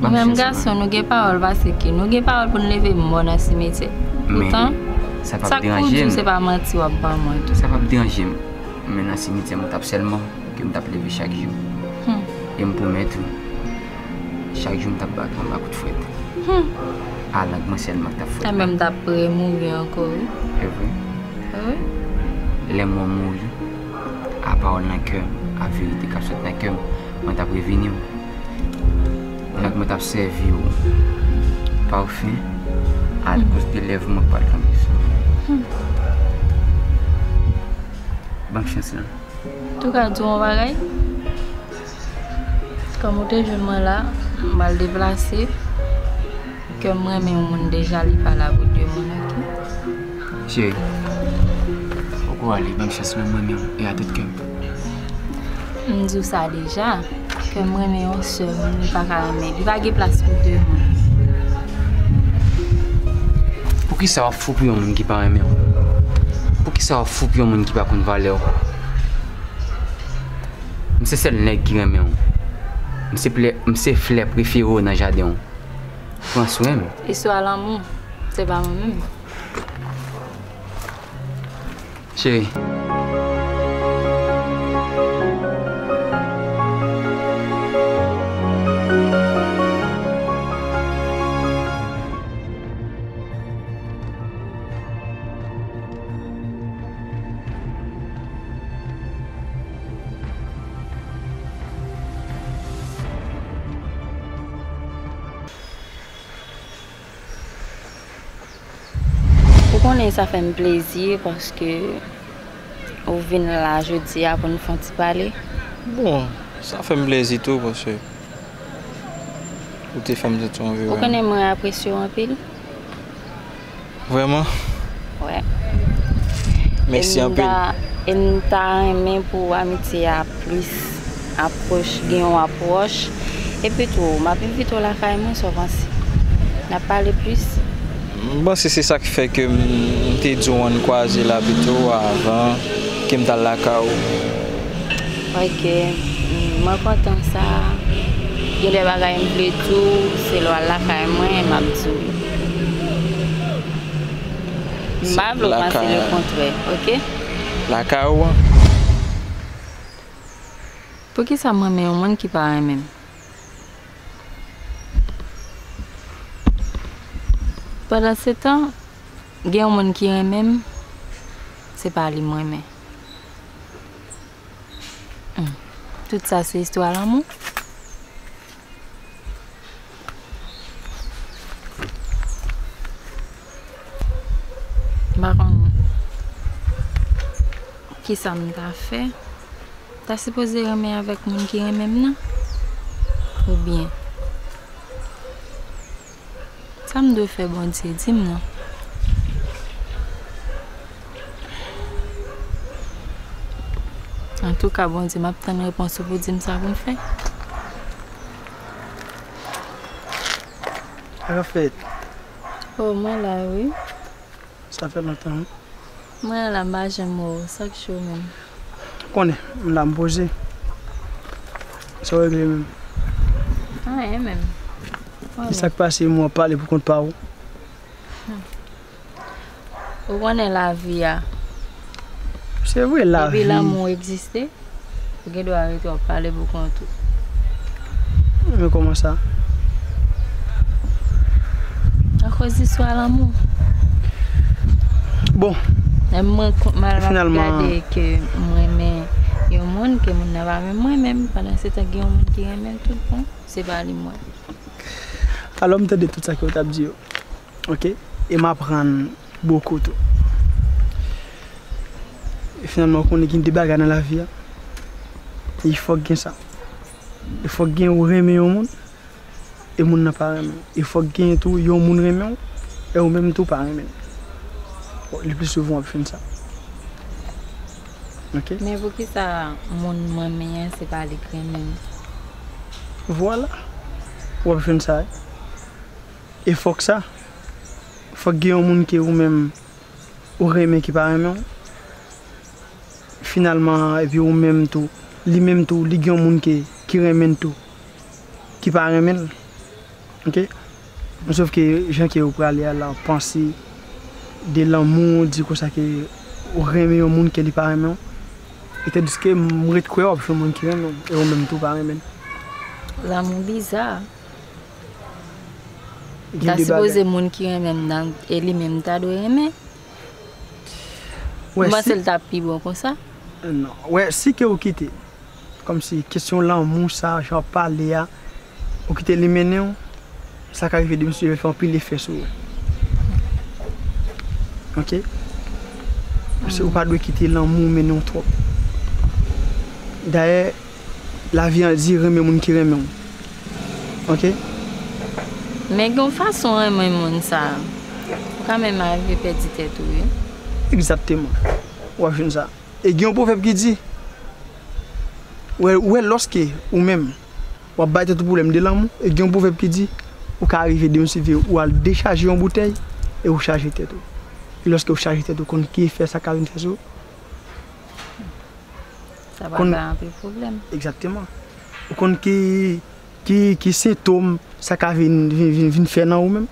Ban m chans mwen. Menm gason, nou gen pawòl pase ki, nou gen pawòl pou n leve mò nan simetyè. Poutan, sa k pou di w se pa manti w ap ban mwen tou. Sa p ap deranje m. Men nan simetyè, mwen t ap sèlman ke m t ap leve chak jou. Hmm. E m pwomèt ou, chak jou m t ap bat anba kout frèt. Hmm. A lang mwen sèlman k t ap frèt la. Sa menm m t ap prè mouri ankò, wi. Se vre? Wi. Lè mwen mouri, a pawòl nan kè m, a verite k ap sot nan kè m, mwen t ap revini w. Lang mwen t ap sèvi w pafen, akoz de lèv mwen k pral tonbe sou ou. Hmm. Ban m chans lan. Antouka, di w yon bagay. Kòm ou te jwenn mwen la, m pral deplase. Kè m renmen yon moun deja, li pa la pou de moun, oke? Cheri, poko ale, ban m chans mwen, m renmen w, e a tout kè m. M di w sa deja, kè m renmen yon sèl moun, li pa ka renmen, li pa gen plas pou de moun. Poukisa w ap fou pou yon moun ki pa renmen w? Poukisa w ap fou pou yon moun ki pa konn valè w? M se sèl nèg ki renmen w. M se flè, m se flè prefere w nan jaden w. Pran swen m. Istwa lanmou, se pa mwen menm. Cheri. Ou konnen sa fè m plezi paske ou vin la jodi a pou n fè yon ti pale. Bon, sa fè m plezi tou paske ou te fè m santi yon vibe. Ou konnen mwen apresye w anpil. Vrèman? Wè. Mèsi anpil. E m ta, e m ta renmen pou amitye a plis apwòch, gen yon apwòch. Epi tou, m ap envite w lakay mwen, sa w panse? N ap pale plis. M panse se sa k fè ke m te di w ann kwaze la pito avan ke m t al lakay ou. Ok, mwen kontan sa. Gen de bagay m vle di w, se lè w al lakay mwen, m ap di w. M pa vle w panse lekontrè, ok? Lakay ou an? Poukisa m renmen yon moun ki pa renmen m? Pandansetan, gen yon moun ki renmen m, se pa li m renmen. Hmm. Tout sa se istwa lanmou? M pa konn kisa m ta fè. Ta sipoze renmen avèk moun ki renmen m nan? Oubyen, sa m dwe fè Bondye di m nan? Antouka, Bondye, m ap tann repons ou pou di m sa pou m fè. Sa k ap fèt? Oh, mwen la, wi. Sa fè lontan, wi. Mwen la, m pa janm wè w, sa k cho menm? Konnen, m la, m poze. Sa w regle menm? Anyen menm. Konnen. E sa k pase, m wè w ap pale pou kont pa w? Ou konnen lavi a. Se vre, lavi. Depi lanmou egziste, ou gen dwa rete w ap pale pou kont ou. Men kòman sa? Akoz istwa lanmou. Bon. Lè mwen ko-, m al ap gade ke m renmen yon moun, ke moun nan pa renmen mwen menm, pandan se tan gen yon moun ki renmen m tout bon, se pa li mwen. Alò, m tande tout sa ke w t ap di yo. Ok? E m aprann bokou tou. E finalman, ou konnen gen de bagay nan lavi a. E fòk gen sa. E fòk gen ou renmen yon moun, e moun nan pa renmen w. E fòk gen tou yon moun renmen w, e ou menm tou pa renmen l. Bon, le pli souvan w ap jwenn sa. Ok? Men poukisa moun m renmen an, se pa li k renmen m? Vwala. W ap jwenn sa, wi. E fòk sa, fòk gen yon moun ke ou menm ou renmen ki pa renmen w. Finalman, epi ou menm tou, li menm tou, li gen yon moun ke, ki renmen l tou, ki pa renmen l. Ok? Sòf ke jan ke ou prale a la, panse de lanmou, di konsa ke ou renmen yon moun ke li pa renmen w. E tandiske m ret kwè w ap jwenn moun ki renmen w, e ou menm tou pa renmen l. Lanmou biza. Gen de bagay. Ta sipoze moun ki renmen m nan, e li menm ta dwe renmen. M panse l t ap pi bon konsa. Non. Wè, si ke ou kite, kòmsi kesyon lanmou sa, jan w ap pale a, ou kite li mennen w, sa ka rive demen si Dye vle fè anpil efè sou ou. Ok? Paske ou pa dwe kite lanmou mennen w twòp. Dayè, lavi an di renmen moun ki renmen w. Ok? Men gen yon fason renmen moun sa, ou ka menm arive pèdi tèt ou, wi. Egzakteman. W ap jwenn sa. E gen yon pwovèb ki di, wè, wè, lòske ou menm, w ap bay tèt ou pwoblèm de lanmou, e gen yon pwovèb ki di, ou ka rive demen si Dye vle, ou al dechaje yon boutèy, e ou chaje tèt ou. E lòske ou chaje tèt ou, konn ki efè sa ka vin fè sou ou? Sa va bay anpil pwoblèm. Egzakteman. Ou konn ki, ki, ki sentòm sa ka vin, vin, vin, vin fè nan ou menm?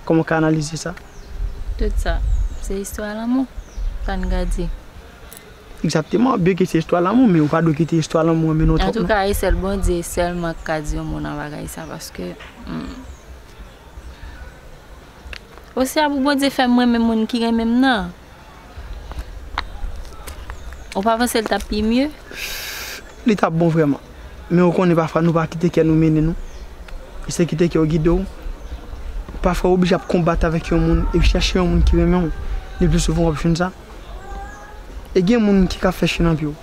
Kòman w ka analize sa? Tout sa, se istwa lanmou, sa n ka di. Egzakteman, byen ke se istwa lanmou, men ou pa dwe kite istwa lanmou an mennen w twòp non. Antouka, e sèl Bondye sèlman k ka di yon moun an bagay sa, paske, hmm, osi a pou Bondye fè m renmen moun ki renmen m nan. Ou pa panse l t ap pi mye? Li t ap bon vrèman. Men ou konnen pafwa nou pa kite kè nou mennen nou. E se kite kè w gide w. Pafwa ou oblije ap konbat avèk yon moun epi chèche yon moun ki renmen w. Le pli souvan w ap jwenn sa. E gen moun ki ka fè chen nan pye w.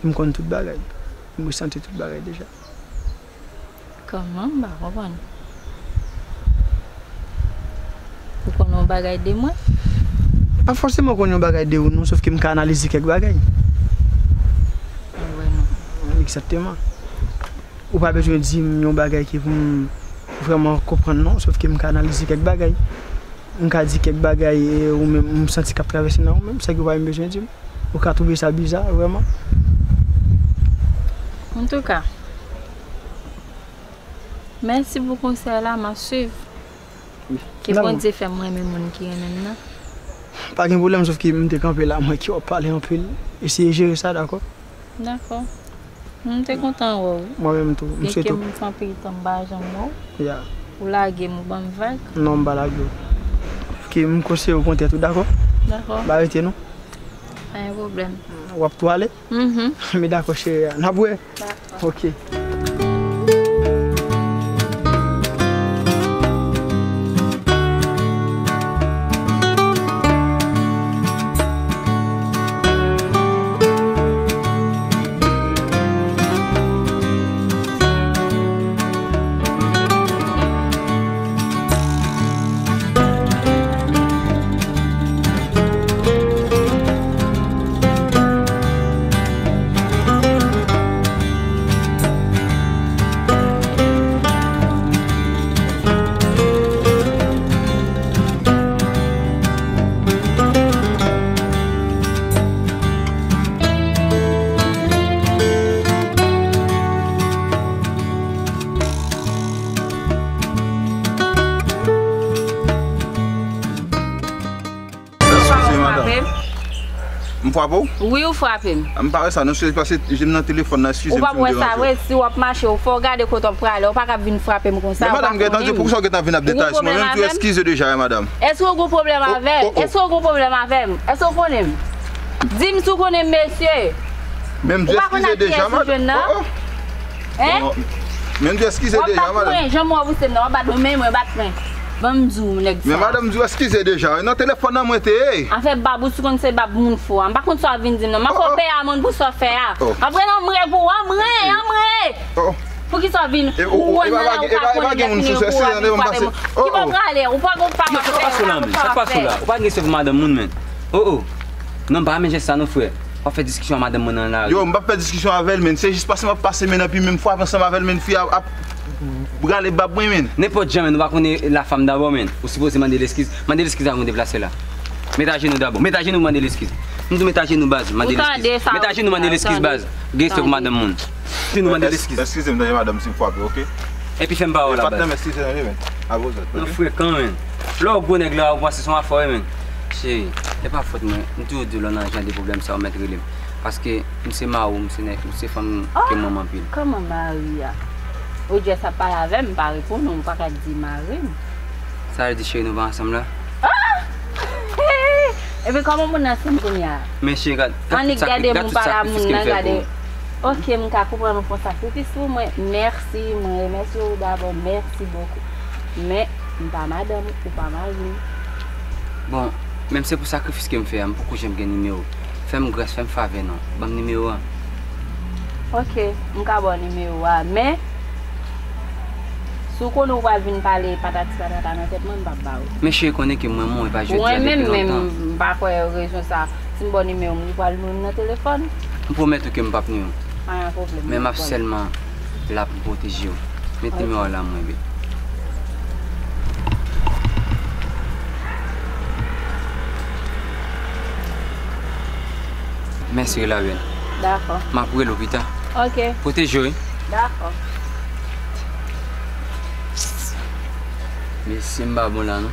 M konn tout bagay. M resanti tout bagay deja. Kòman? M pa konprann. Ou konn yon bagay de mwen? Pa fòseman konn yon bagay de ou non, sòf ke m ka analize kèk bagay. Mwen wè non. Egzakteman. Ou pa bezwen di m yon bagay ki pou m vrèman konprann non, sòf ke m ka analize kèk bagay. M ka di kèk bagay e ou menm, m santi k ap travèse nan ou menm, sa ki ou pa menm bezwen di m. Ou ka twouve sa biza, vrèman. Antouka, mèsi pou konsèy la, m ap swiv. Ke Bondye fè m renmen moun ki renmen m nan. Pa gen pwoblèm, sòf ke m te kanpe la, m wè ke w ap pale anpil. Eseye jere sa, dakò? Dakò. M te kontan wè w. Mwen menm tou. M swete w. Byenke m fè anpil tan m pa janm wè w. Ya. Ou lage m, ou ban m vag. Non, m pa lage w. Ke m konseye w kontre tou, dakò? Dakò. M pa rete non. Pa gen pwoblèm. W ap tou ale? Mhm. Men dakò, cheri. N ap wè. Dakò. Ok. M frape w? Wi, ou frape m. M pa wè sa, non, se paske je m nan telefòn nan, eskize m si m deranje w. Ou pa wè sa vre, si w ap mache, ou fò w gade kote w ap prale, ou pa ka vin frape m konsa, ou pa konnen m. Men madanm, gentan di, poukisa w gentan vin ap detay sou mwen? Menm tou eskize deja, wi, madanm. Èske w gen pwoblèm avè m? Èske w gen pwoblèm avè m? Èske w konnen m? Di m si w konnen m, mesye. Menm tou eskize deja, madanm. Hein? Bon, men m di w eskize deja, madanm. W ap bat mwen, jan mwen ou se m nan, w ap bat mwen, men mwen bat mwen. Ban m di w, nèg sa. Men madanm, m di w eskize deja, nan telefòn nan mwen te ye. Afè bab ou, si w konn se bab moun fou a. M pa konn sa w ap vin di m nan. M ap fè w peye amand pou sa w fè a. Antre nan mre pou w, anmre, anmre. Poukisa w vin, ou wè nan la ou ka konnen nèg nimewo a vin frape mwen. Ki bò w prale? Ou pa gon pa fè, ou pa gon pa fè. Ou pa gen sèvo madanm moun, men. Oh, oh. Non, m pa renmen jès sa non, frè. W ap fè diskisyon ak madanm mwen nan lari. Yo, m p ap fè diskisyon avè l, men. Se jis pase m ap pase, men, epi men m frape ansanm avè l, men fi a ap rale bab mwen, men. Nenpòt jan, men, ou pa konnen la femme d'abord, men. Ou sipoze mande l eskiz. Mande l eskiz avan w deplase la. Met ajenou dabò. Met ajenou, mande l eskiz. M di w met ajenou, baz. Mande l eskiz. Met ajenou, mande l eskiz, baz. Gen respè pou madanm moun. Eskize m, tande madanm, si m frape, oke? Epi fè m pawòl la, baz. Patnè m, eskize m, men. Avè w zòt, oke? Non, frekan, men. Lè w gwo nèg la, ou panse se yon afè, men. Cheri, e pa fòt mwen. M toujou di w lè w nan jan de pwoblèm sa, ou mèt rele m. Paske m se mari w, m se nèg, m se fanm ke m renmen anpil. Kòman mari a? Ou jès ap pale avè m, m pa reponn ou, m pa ka di mari m. Sa vle di cheri nou pa ansanm la? Ah! Epi kòman moun nan sanm kounye a? Men cheri, gad, gad tout sakrifis ke m fè pou ou. Annik gade moun pa la, moun nan gade. Ok, m ka konprann ou fè yon sakrifis pou mwen. Mèsi, mwen remèsye w dabò, merci beaucoup. Men, m pa madanm ou, ou pa mari m. Bon, menm se pou sakrifis ke m fè a, m poko janm gen nimewo w. Fè m gras, fè m favè non. Ban m nimewo a. Ok, m ka ba w nimewo a, men si w konnen w pral vin pale patati patata nan tèt mwen, m p ap ba w. Men cheri, konnen ke m renmen w, e pa jodi a, depi lontan. Ou renmen m, men m pa kwè rezon sa. Si m ba w nimewo m, ou pral nwi m nan telefòn? M pwomèt ou ke m p ap nwi w. Pa gen pwoblèm, men m ap sèlman la pou m pwoteje w. Met nimewo a la mwen, bebe. Mèsi, Rilawèn. Dakò. M ap rele w pita. Ok. Pwoteje w, wi. Dakò. Mesye, m pa bon la, non.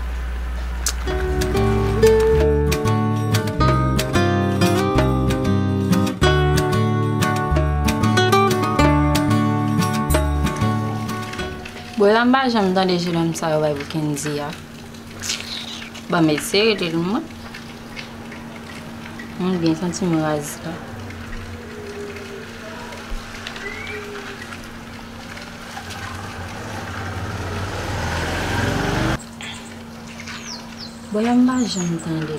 Bon, la m pa janm tande jenòm sa yo bay pou Kendy a. Ban m eseye rele l mwen. M byen santi m raz la. Bon, la m pa janm tande.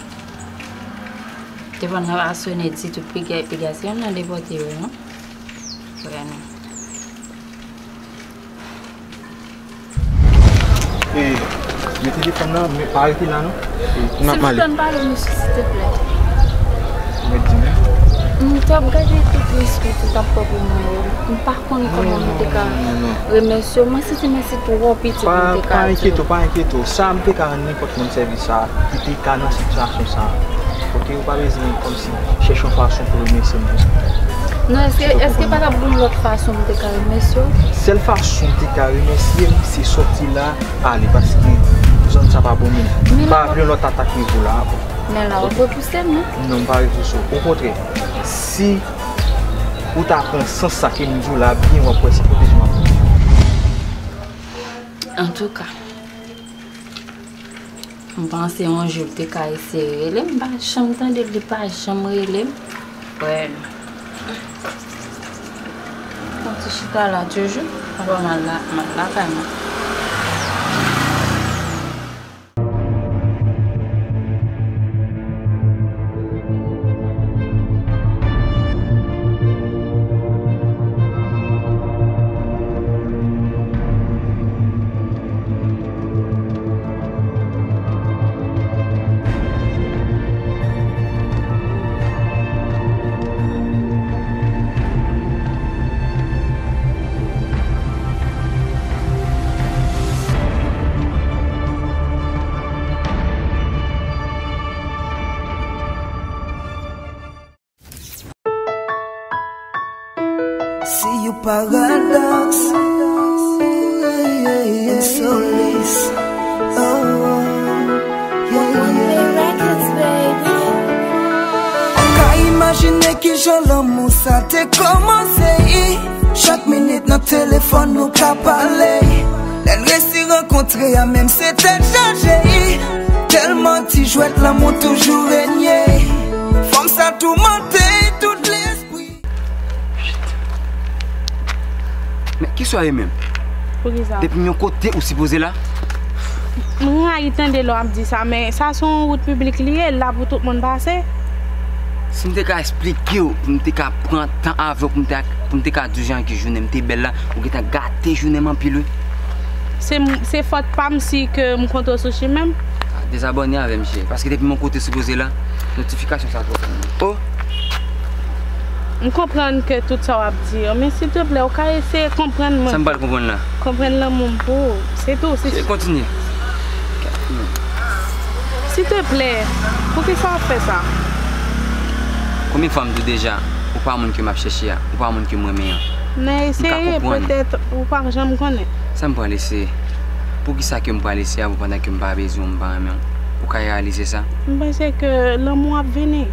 Telefòn nan pa sonnen ditou, piga, piga se youn nan depòte yo, non? Vrèman. E, men telefòn nan, men pa rete la non. E, n ap male. Silvouplè, m pale, mesye, silteplè. Ou mèt di m. M t ap gade tout lespri tout ap pran pou mwen yo. M pa konn kòman m te ka remèsye w. Mwen santi mèsi twò piti pou m te ka di w. Pa enkyete w, pa enkyete w. Sa m te ka rann nenpòt moun sèvis sa, ki te ka nan sitiyasyon sa. Ok, ou pa bezwen kòmsi chèche yon fason pou remèsye m konsa. Non, èske, èske pa t ap gen yon lòt fason m te ka remèsye w? Sèl fason m te ka remèsye m, se sòti la, ale, paske zòn sa pa bon moun. Pa vle yon lòt atak nivo la ankò. Men la, w ap repouse m, non? Non, m pa repouse w. Okontrè, si ou ta pran sans sa ke m di w la byen, w ap wè se pwoteje m ap pran. Antouka, m panse yon jou l te ka eseye rele m, m pa janm tande l, li pa janm rele m. Well. Mwen ti chita la toujou. Apa m al la, m al lakay mwen. See you paradox. Insolis. Oh, yeah, yeah. One way records, baby. Kijan lanmou sa te kòmanse? Chak minit nan telefòn nou ka pale. Lè n resi rankontre a, menm se tèt chaje. Tèlman ti jwèt, lanmou toujou renye. Fanm sa toumante tout lespri. Men kisa w ye menm? Poukisa? Depi m yon kote ou sipoze la? M rayi tande lè w ap di sa, men sa se yon wout piblik li ye, l la pou tout moun pase. Si m te ka eksplike w, pou m te ka pran tan avè w, pou m te, pou m te ka di w jan ki jounen m te bèl la, ou gentan gate jounen m anpil wi. Se, se fòt pa m si ke m kontre w sou chimen m. Ah, dezabòne avè m cheri, paske depi m yon kote sipoze la, notifikasyon sa twò fè m. Oh! M konprann ke tout sa w ap di yo, men silteplè, ou ka eseye konprann mwen. Sa m pral konprann la? Konprann lanmou m pou ou. Se tou. Se... Cheri, kontinye. Silteplè, poukisa w ap fè sa? Konbyen fwa m di w deja, ou pa moun ke m ap chèche a, ou pa moun ke m renmen an? Nan eseye, petèt, ou pa janm konnen. Sa m pral eseye? Poukisa ke m pral eseye avè w pandan ke m pa bezwen w, m pa renmen w? Ou ka reyalize sa? M panse ke lanmou ap vini.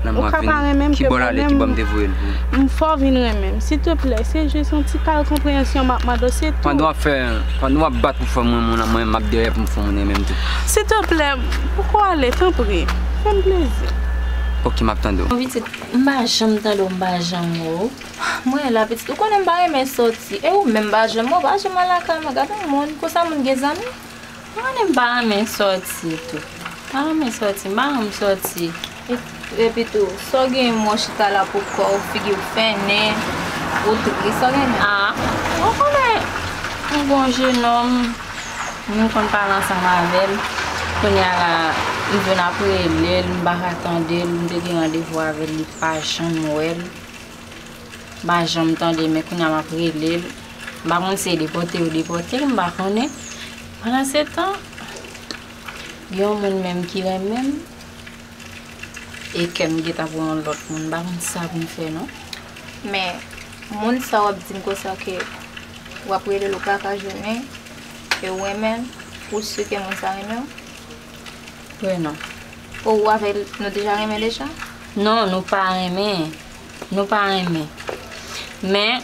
Lanmou ap vini. Ki bò l ale? Ki bò m te voye l pou? M fè w vin renmen m. Silteplè, se jis yon ti kal konpreyansyon m ap mande w, se tou. Pandan w ap fè, pandan w ap bat pou fè m renmen w la, mwen menm m ap dèyè pou m fè w renmen m tou. Silteplè, poko ale, tanpri. Fè m plezi. Ok, m ap tande w. Pitit, m pa janm tande w, m pa janm wè w. Mwen la, pitit, ou konnen m pa renmen sòti. E ou menm, m pa janm wè w, pa janm al lakay mwen. Gade yon moun, konsa moun gen zanmi? Ou konnen m pa renmen sòti tou. M pa renmen sòti, m pa renmen sòti. E- Epi tou, sa w genyen, men w chita la pou kò w, figi w fennen, ou tris, sa w genyen? Ah, ou konnen, m gon jenòm, m konn pale ansanm avè l. Kounye a la, m vin ap rele l, m pa ka tande l, m te gen randevou avè l, li pa janm wè l. M pa janm tande, men kounye a m ap rele l. M pa konn si e depòte yo depòte l, m pa konnen. Pandansetan, gen yon moun menm ki renmen m, e kè m gentan pou yon lòt moun. M pa konn sa pou m fè non. Men, moun sa w ap di m konsa ke w ap rele l, ou pa ka jwenn li, e w renmen l, ou si ke moun sa renmen w? Wi, non. O, ou avè l, nou deja renmen deja? Non, nou pa renmen. Nou pa renmen. Men,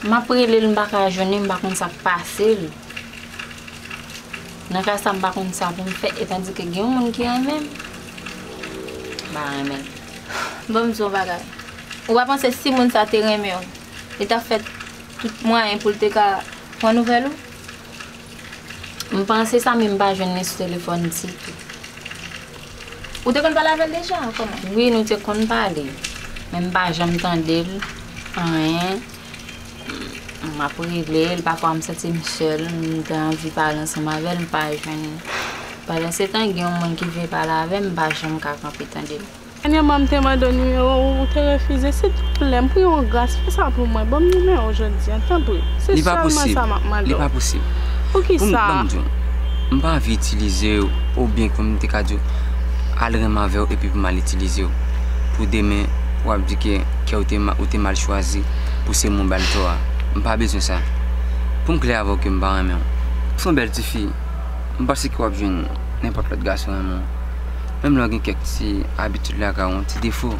m ap rele l, m pa ka jwenn li, m pa konn sa k pase l. Nan ka sa, m pa konn sa pou m fè, etandike gen yon moun ki renmen m, m pa renmen l. Ban m di w yon bagay. Ou pa panse si moun sa te renmen w, li t ap fè tout mwayen pou l te ka pran nouvèl ou? M panse sa, men m pa jwenn li sou telefòn ditou. Ou te konn pale avè l deja, kòman? Wi, nou te konn pale. Men m pa janm tande l, anyen. M ap rele l, pafwa m santi m sèl, m te anvi pale ansanm avè l, m pa jwenn li. Pandansetan, gen yon moun ki vle pale avè m, m pa janm ka kanpe tande l. Dènyèman, m te mande w nimewo w, ou te refize. Siltouplè, m priye w gras, fè sa pou mwen. Ban m nimewo w jodi a, tanpri. Se sèlman sa m ap mande w. Li pa posib. Poukisa? Ban m di w, m pa anvi itilize w, oubyen kòm m te ka di w, al renmen avè w epi pou m al itilize w. Pou demen, w ap di ke, ke ou te, ou te mal chwazi, pou se mwen w ba l tò a. M pa bezwen sa. Pou m klè avè w ke m pa renmen w. Se yon bèl tifi. M panse ke w ap jwenn nenpòt lòt gason renmen w. Menm lè w gen kèk ti abitid lakay ou, yon ti defo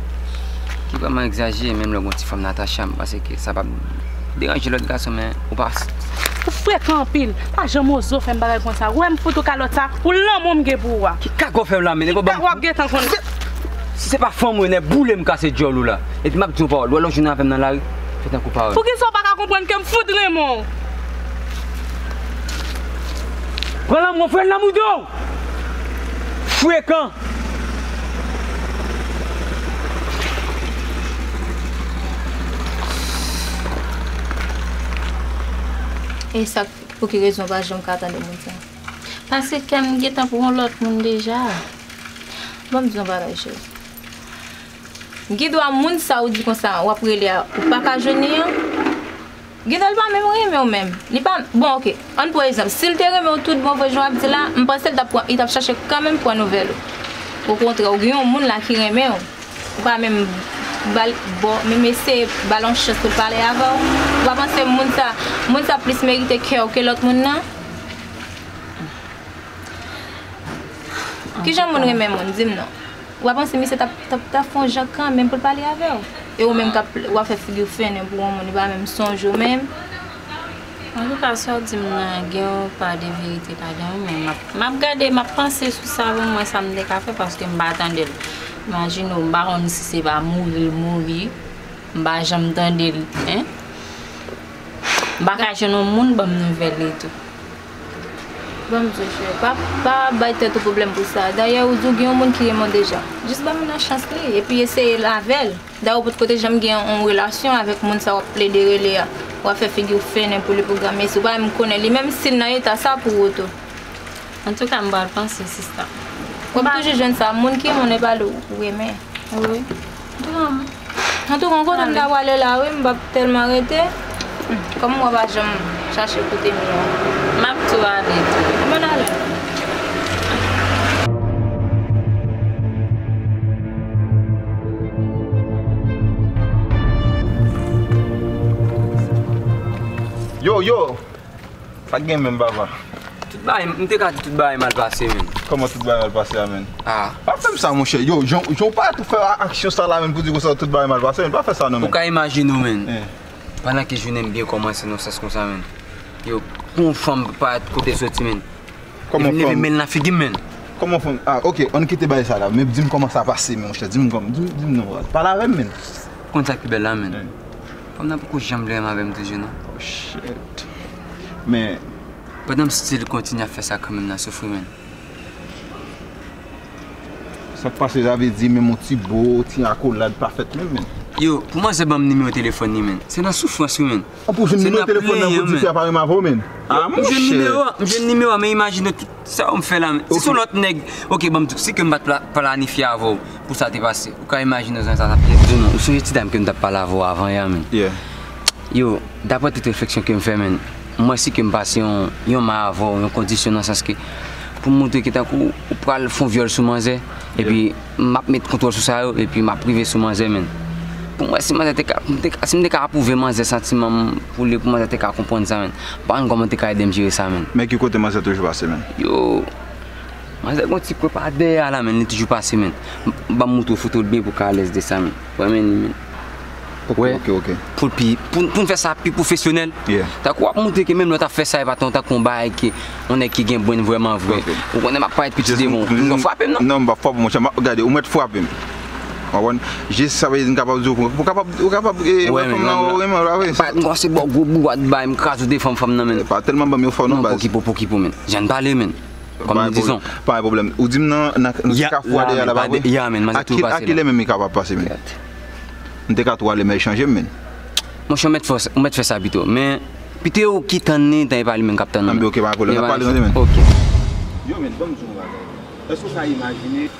ki vrèman egzajere, menm lè w gen yon ti fanm nan atach a, m panse ke sa p ap deranje lòt gason, men ou pa. Ou frekan anpil. Pa janm oze w fè m bagay konsa. Ou wè m fout ou kalòt sa, pou lanmou m gen pou ou a. Ki kaka w fè m la, men nèg w ap ban m. Ki kaka w ap gentan konn. Si se pa fanm ou ye, nèg boule m kase djòl ou la. Epi m ap di yon pawòl. Ou wè lè w jwenn avè m nan lari, fè tankou pawòl. Poukisa w pa ka konprann ke m fout renmen w? Pran lanmou, fè l nan mouda w! Frekan! E sa k, pou ki rezon w pa janm ka tande moun sa? Paske kè m gentan pou yon lòt moun deja. Ban m di yon bagay, cheri. Gendwa moun sa ou di konsa, w ap rele a, ou pa ka jwenn li an. Gendwa l pa menm renmen w menm. Li pa, bon, oke. Ann pran egzanp, si l te renmen w tout bon vre jan w ap di la, m panse l t ap pran, li t ap chache kanmenm pran nouvèl ou. Okontrè, ou gen yon moun la ki renmen w. Ou pa menm ba l, bon, menm eseye ba l yon chans pou l pale avè w. Ou pa panse moun sa, moun sa plis merite kè w ke lòt moun nan? Kijan moun renmen moun? Di m non. W a panse misye t ap, t ap, t ap fè yon jan kanmenm pou l pale avè w? E ou menm k ap, w ap fè figi w fennen pou yon moun, li pa menm sonje w menm? Antouka, sa w di m nan, gen yon pa de verite ladan wi, men m ap, m ap gade, m ap panse sou sa pou m wè sa m te ka fè, paske m pa tande l. Imajine w, m pa konn si se pa mouri l mouri, m pa janm tande l, en. M pa ka jwenn yon moun ban m nouvèl li tou. Ban m di w, cheri, pa, pa bay tèt ou pwoblèm pou sa. Dayè, ou di w gen yon moun ki renmen w deja. Jis ban moun nan chans li, epi eseye l avè l. Dayè, ou potko te janm gen yon relasyon avèk moun sa w ap plede rele a. W ap fè figi w fennen pou li pou granmesi. Ou pa menm konnen li menm si l nan eta sa pou ou tou. Antouka, m pral panse, sista. W ap toujou jwenn sa. Moun ki renmen w, e pa l ou renmen. Wi. Antouka, m Antouka, m kontan m ta prale la, wi, m p ap tèlman rete. Kòm mwen pa janm chache kote m ye a. M ap tou ale tou. Bon, ale. Yo, yo! Sa k gen menm, papa? Tout bagay, m te ka di tout bagay mal pase, menn. Kòman tout bagay mal pase a, menn? Ah. Pa fè m sa, monchè. Yo, jan, jan w parèt ou fè a-, aksyon sa la, menn, pou di konsa tout bagay mal pase, menn. Pa fè sa, non, menn. Ou ka imajine w, menn. Eh. Pandan ke jounen m byen kòmanse nan sans konsa, menn. Yo, pou yon fanm parèt kote l soti, menn. Kòman fanm? Li vin leve men l nan figi m, menn. Kòman fanm? Ah, ok, ann kite bagay sa la. Men di m kòman sa pase, menn, monchè. Di m kòman, di m, di m non, pale avè m, menn. Ou konn sa k pi bèl la, menn? Fanm nan poko janm vle renmen avè m toujou, non. Oh, shit. Men pandan m still kontinye ap fè sa kanmenm, nan soufri, menn. Sa k pase, sa vle di menm yon ti bo, ti akolad pa fèt menm, menn. Yo, pou manzè ban m nimewo telefòn li, menn. Se nan soufrans, wi, menn. An, pou jwenn nimewo telefòn nan pou di fi a pa renmen avè w, menn. Ah, monchè. M jwenn nimewo a, m jwenn nimewo a, men imajine tout sa yo m fè la, menn. Si se yon lòt nèg, ok, ban m di w, si ke m pa t pla-, planifye avè w pou sa te pase, ou ka imajine jan sa t ap ye. Di w non, ou sonje ti dam ke m t ap pale avè w avan yè a, menn? Yeah. Yo, daprè tout refleksyon ke m fè, menn, m wè si ke m pase yon, yon may avè w, yon kondisyon nan sans ke pou m montre ke tankou ou pral fè yon vyòl sou manzè, epi m ap met kontwòl sou sa yo, epi m ap rive sou manzè, menn. Pou m wè si manzè te ka, m te ka, si m te ka apwouve manzè santiman m pou li, pou manzè te ka konprann sa, menn. M pa konn kòman te ka ede m jere sa, menn. Men ki kote manzè toujou pase, menn? Yo, manzè gon ti kwen pa dèyè a la, menn, li toujou pase, menn. M, ban m montre w foto l byen pou w ka alèz de sa, menn. Wè, men li, menn. Ok, ok, ok. Pou l pi, pou, pou n fè sa pi pwofesyonèl. Yeah. Tankou w ap montre ke menm lè w t ap fè sa, e pa t tankou yon bagay ke yon nèg ki gen brenn vrèman vre. Ok. Ou konnen m ap parèt piti devan w. M, m, m frape m, non? Non, m p ap frape w, monchè. M ap gade, ou mèt frape m. W konprann? Jis sa vle di m kapab di w, ou kapab, ou kapab, eh, wè, men fanm nan, ou renmen w la, wi. Parèt m kòmanse ba w gwo bourad bay, m kraze w devan fanm nan, menn. Pa tèlman ban m yo fò, non, baz. Non, pokipo, pokipo, menn. Jan n pale, menn. Kòm nou dizon. Pa gen pwoblèm. Ou di m nan, nan, nan ti kafou a dèyè la, pa vre? Ya, menn, manzè toujou pase la. A kilè menm li kapab pase, menn? M te ka tou ale, men chanje m, menn. Monchè, ou mèt fè, ou mèt fè sa pito. Men, pito ou ki tann li, tan e pa li menm k ap tann ou. Anben, ok, pa gen pwoblèm. N ap pale tande, menn. Ok. Yo, menn, ban m di w yon bagay. Èske w ka imajine,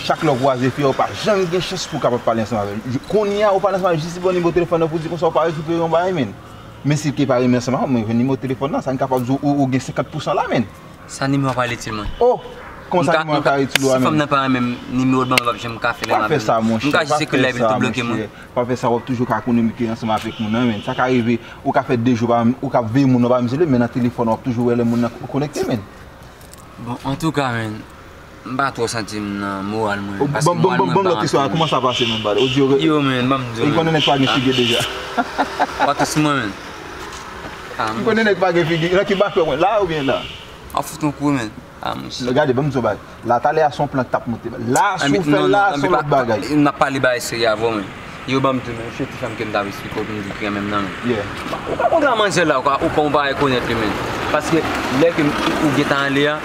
chak lè w kwaze fi a, ou pa janm gen chans pou w kapab pale ansanm avè l? Kounye a, ou pale ansanm avè l, jis li ba w nimewo telefòn nan pou di konsa ou pa rekipere yon bagay, menn. Men si l te pa renmen ansanm avè w, mwen jwenn nimewo telefòn nan, sa n kapab di w, ou, ou gen senkant pousan la, menn. Sa nimewo a pral itil mwen. Oh! Kòman sa nimewo a ka itil ou a menm? Si fanm nan pa renmen m, nimewo l ban mwen p ap janm ka fè lè m avè l. Pa fè sa, monchè. M ka jis ekri l la epi l tou bloke mwen. Pa fè sa, w ap toujou ka kominike ansanm avèk moun nan, menn. Sa ka rive, ou ka fè de jou pa, ou ka veye moun nan pa menm sele, men nan telefòn w ap toujou wè lè moun nan konekte, menn. Bon, antouka, menn, m pa twò santi m nan moral mwen, paske moral mwen pa anpil. Ban m lòt istwa, kòman sa pase menm, bad? Ou di yo, yo, menn, ban m di w, menn. Ou konnen nèg pa gen figi deja. W ap tous mwen, menn. Ou konnen nèg pa gen figi. Nan ki bafè mwen? La oubyen la? W ap fout yon kou, menn. Ah, monchè. Gade, ban m di w bagay. La, talè a se yon plan k t ap monte. La, si w fè l la, se yon lòt bagay. N ap pale bagay serye avè w, menn. Yo ban m di w, menn, se ti fanm ke m t ap esplike w pou m di w ki renmen m nan, menn. Yeah. Ou ka kontre a manzè la, ou ka, ou ka, ou pa rekonèt li, menn. Paske lè ke m, ou, ou gentan ale a,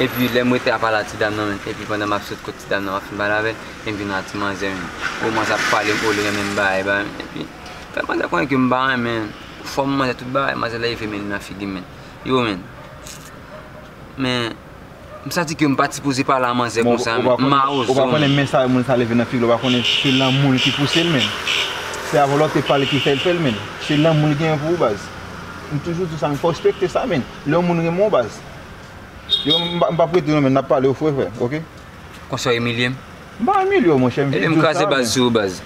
epi lè m rete ap pale a ti dam nan, menn, epi pandan m ap sot kot ti dam nan, m ap fin pale avè l, e m vin wè ti manzè, menn. Ou manzè ap pale m, ou li renmen m, bagay, bagay, epi fè manzè konnen ke m pa renmen fòm manzè, tout bagay, manzè leve men li nan figi m, menn. Yo, menn. Men, m santi ke m pa t sipoze pale a manzè konsa, men m mawozo. Ou pa konnen men sa moun sa leve nan figi l, ou pa konnen se lanmou l ki pouse l, menn. Se avè w lè w te pale ki fè l fè l, menn. Se lanmou l genyen pou ou, baz. M toujou di sa, men fò w respekte sa, menn. Lè yon moun renmen w, baz. Yo, m pa, m p ap rete non, menn, n ap pale, yo frè, frè, ok? Konsa w imilye m? M pa imilye w, monchè, m jis di w sa, menn. Ebyen, m kraze baz sou ou, baz.